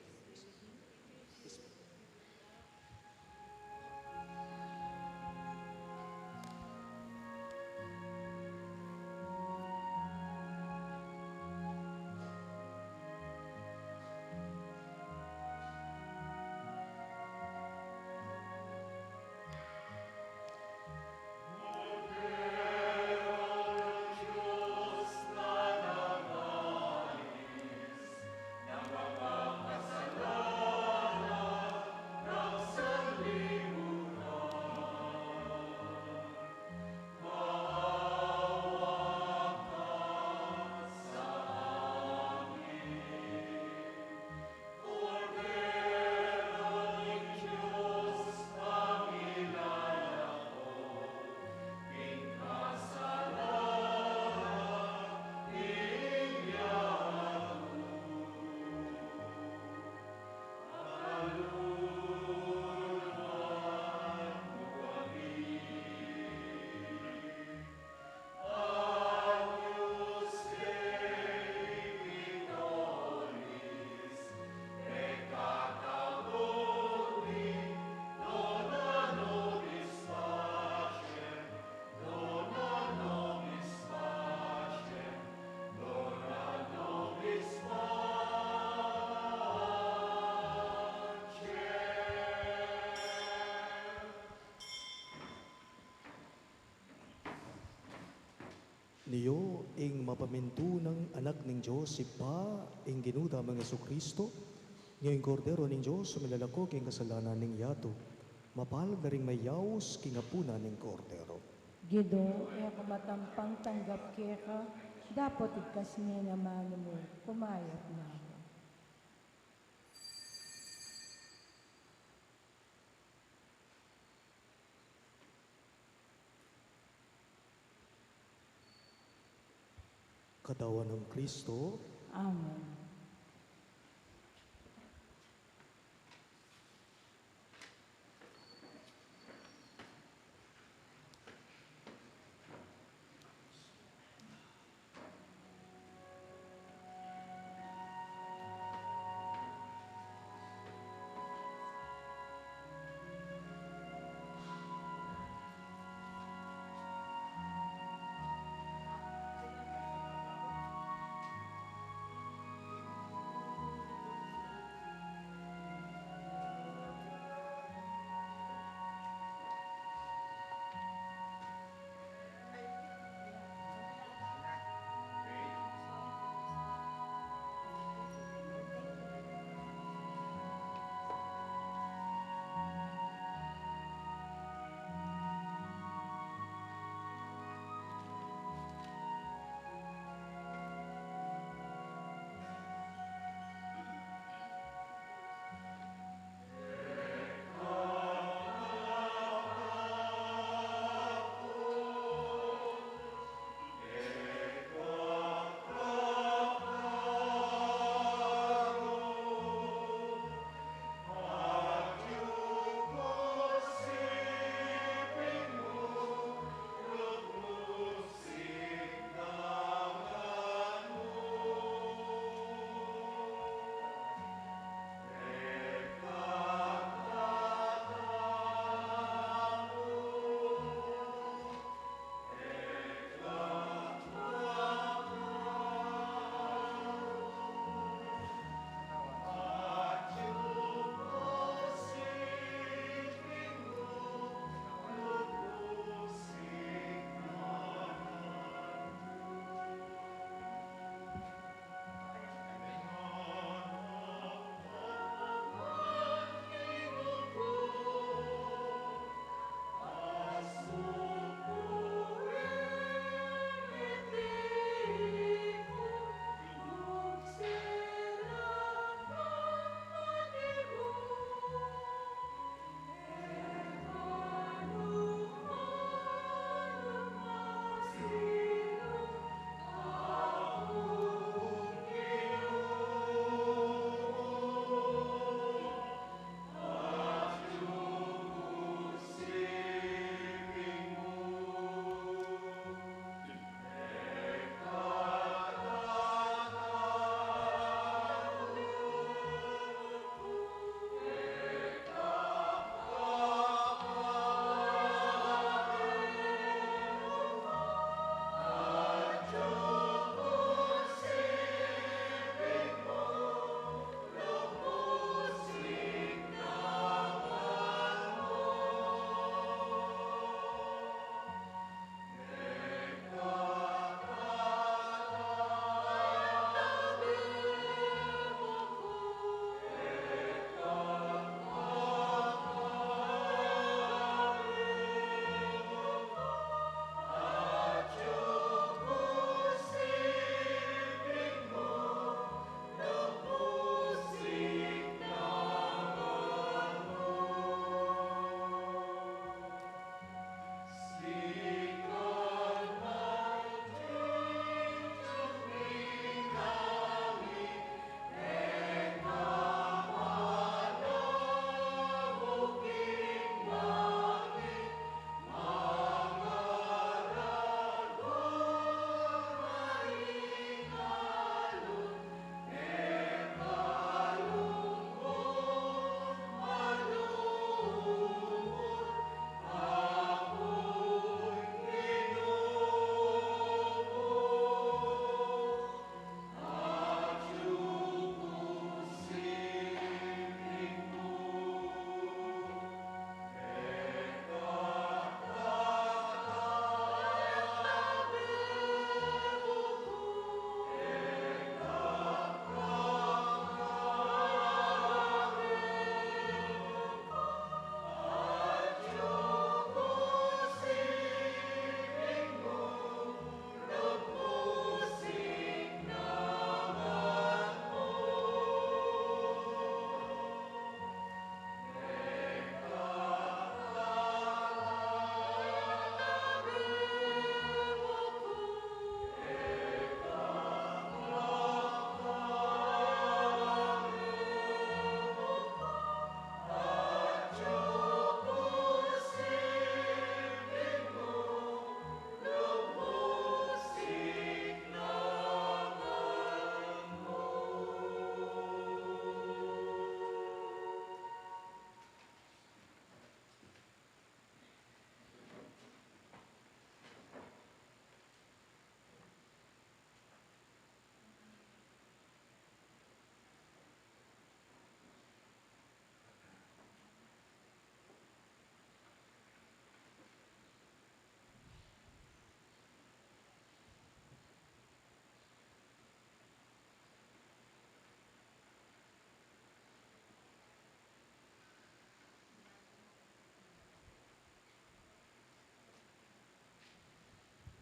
Nio ing mapamintuan nang Anak ning Dios Ibpa, ing Ginu tamung Jesucristo, nio ing Kordero ning Dios, a milalako king kasalanan ning yatu. Mapalad la ring mayaus king apunan ning Kordero. Ginu, e ku matampang tanggap keka, dapot igkas me ing amanu mu, kumayap na ku. Katawan nang Kristo. Amen.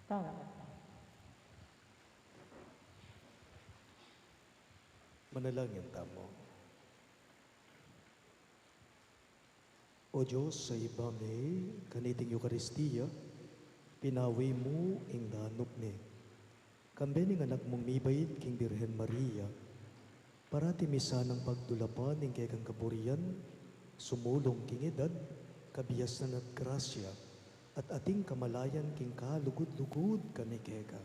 Tara, tara. Manalangin tamu. O Dios, sa Ibpa mi, kaniting Eukaristia, pinawi mu ing danup mi. Kambe ning Anak mung mibait king Birhen Maria, parati mi sanang pagdulapan ing kekang kaburian, sumulung king edad, kabiasnan at grasya, at ating kamalayan king kalugud-lugud kami keka.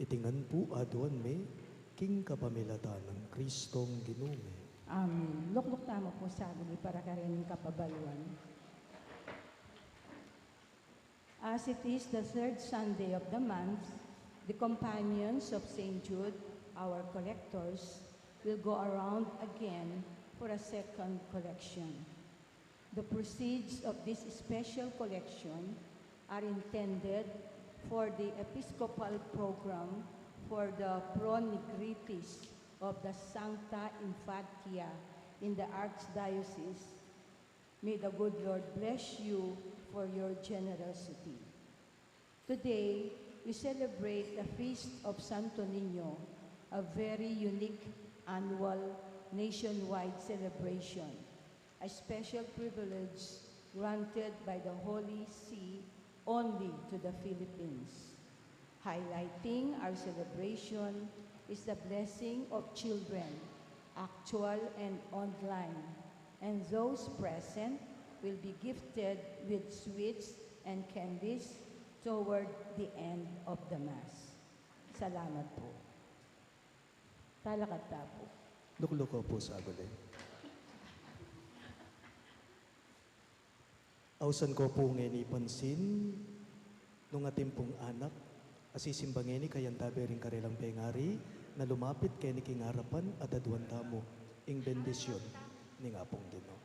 Iti ngan pu aduan mi, king kapamilatan nang Kristong Ginu mi. Amen. Lukluk tamu pu saguli para karing kapabaluan. As it is the third Sunday of the month, the companions of Saint Jude, our collectors, will go around again for a second collection. The proceeds of this special collection are intended for the Episcopal Program for the Pro Nigritis of the Sancta Infantia in the Archdiocese. May the good Lord bless you for your generosity. Today, we celebrate the Feast of Santo Niño, a very unique annual nationwide celebration, a special privilege granted by the Holy See only to the Philippines. Highlighting our celebration is the blessing of children, actual and online, and those present will be gifted with sweets and candies toward the end of the Mass. Salamat po. Talakad ta po. Lukluk ko pu saguli. Ausan ko pu ngeni pansin nung atin pung anak a sisimba ngeni kayantabe ring karelang pengari na lumapit keni king arapan at aduan tamu ing bendisyun ning Apung Ginu.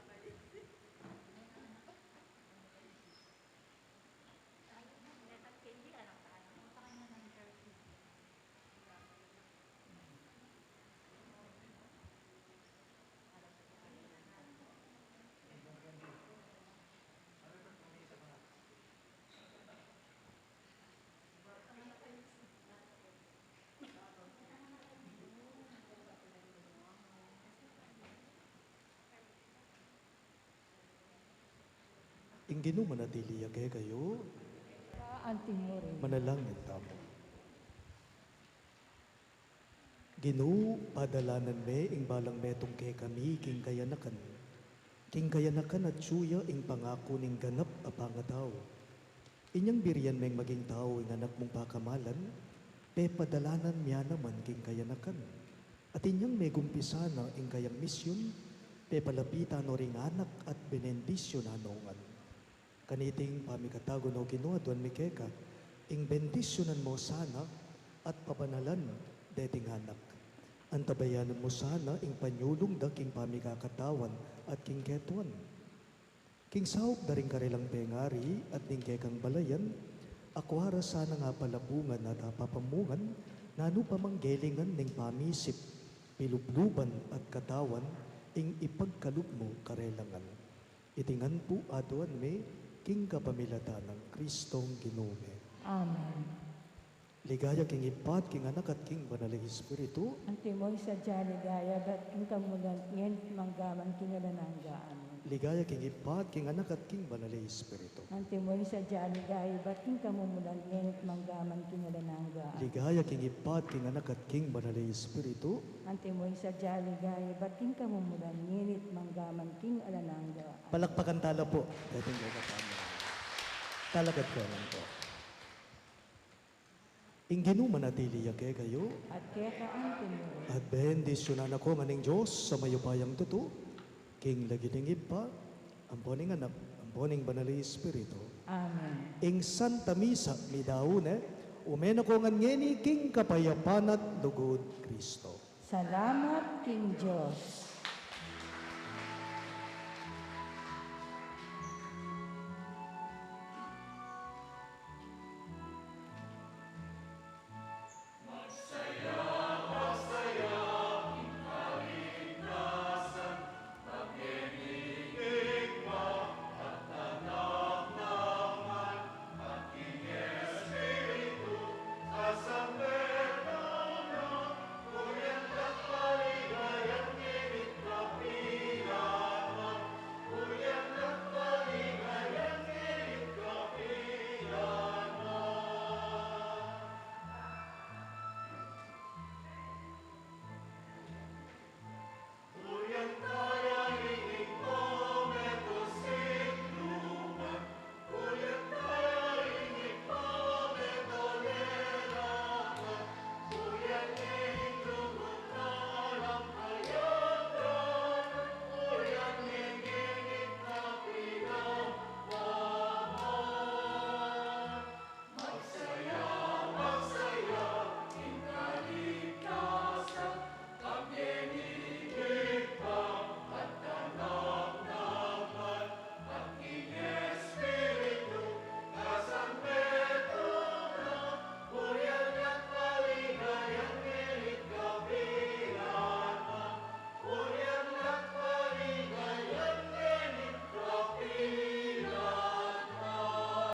Ing Ginu manatili ya kekayu. Antimo rin. Manalangin tamu. Ginu, padalanan me ing balang metung kekami king kayanakan. King kayanakan atyu ya ing pangaku ning ganap a pangatau. Inyang birian meng maging tau ing Anak mung pakamalan, pepadalanan me ya naman king kayanakan. At inyang megumpisa na ing kayang misyun, pepalapitan no ring anak at benendisyunan no ngan. Kaniting pamikatagun, O Ginu, aduan mi keka, ing bendisyunan mu sana at pabanalan deting anak. Antabayanan mu sana ing panyulung da king pamikakatawan at king ketuan. King saup da ring karelang pengari at ning kekang balayan, akua ra sanang apalabungan at apapamungan nanu pamang gelingan ning pamisip, pilubluban at katawan ing ipagkalub mu karela ngan. Iti ngan pu aduan mi king kapamilatan nang Kristong Ginu mi. Amen. Ligaya king Ibpa at king Anak at king Banal a Espiritu. Antimo ing sadya a ligaya, ibat king kamumulan, ngeni't manggaman king alang angga. Amen. Ligaya king Ibpa at king Anak at king Banal a Espiritu. Antimo ing sadya a ligaya, ibat king kamumulan, ngeni't manggaman king alang angga. Ligaya king Ibpa at king Anak at king Banal a Espiritu. Antimo ing sadya a ligaya, ibat king kamumulan, ngeni't manggaman king alang angga. Palakpakan tala pu deting kekang pamikatagun. Talakad ko ngan pu. Ing Ginu manatili ya kekayu. At keka antimu rin. At bendisyunan na ko ngan ning Dios a mayupayang tutu, king lagyu ning Ibpa, ampo ning Anak, ampo ning Banal a Espiritu. Amen. Ing Santa Misa meyari ne, ume na ko ngan ngeni king kapayapan at lugud Kristo. Salamat king Dios.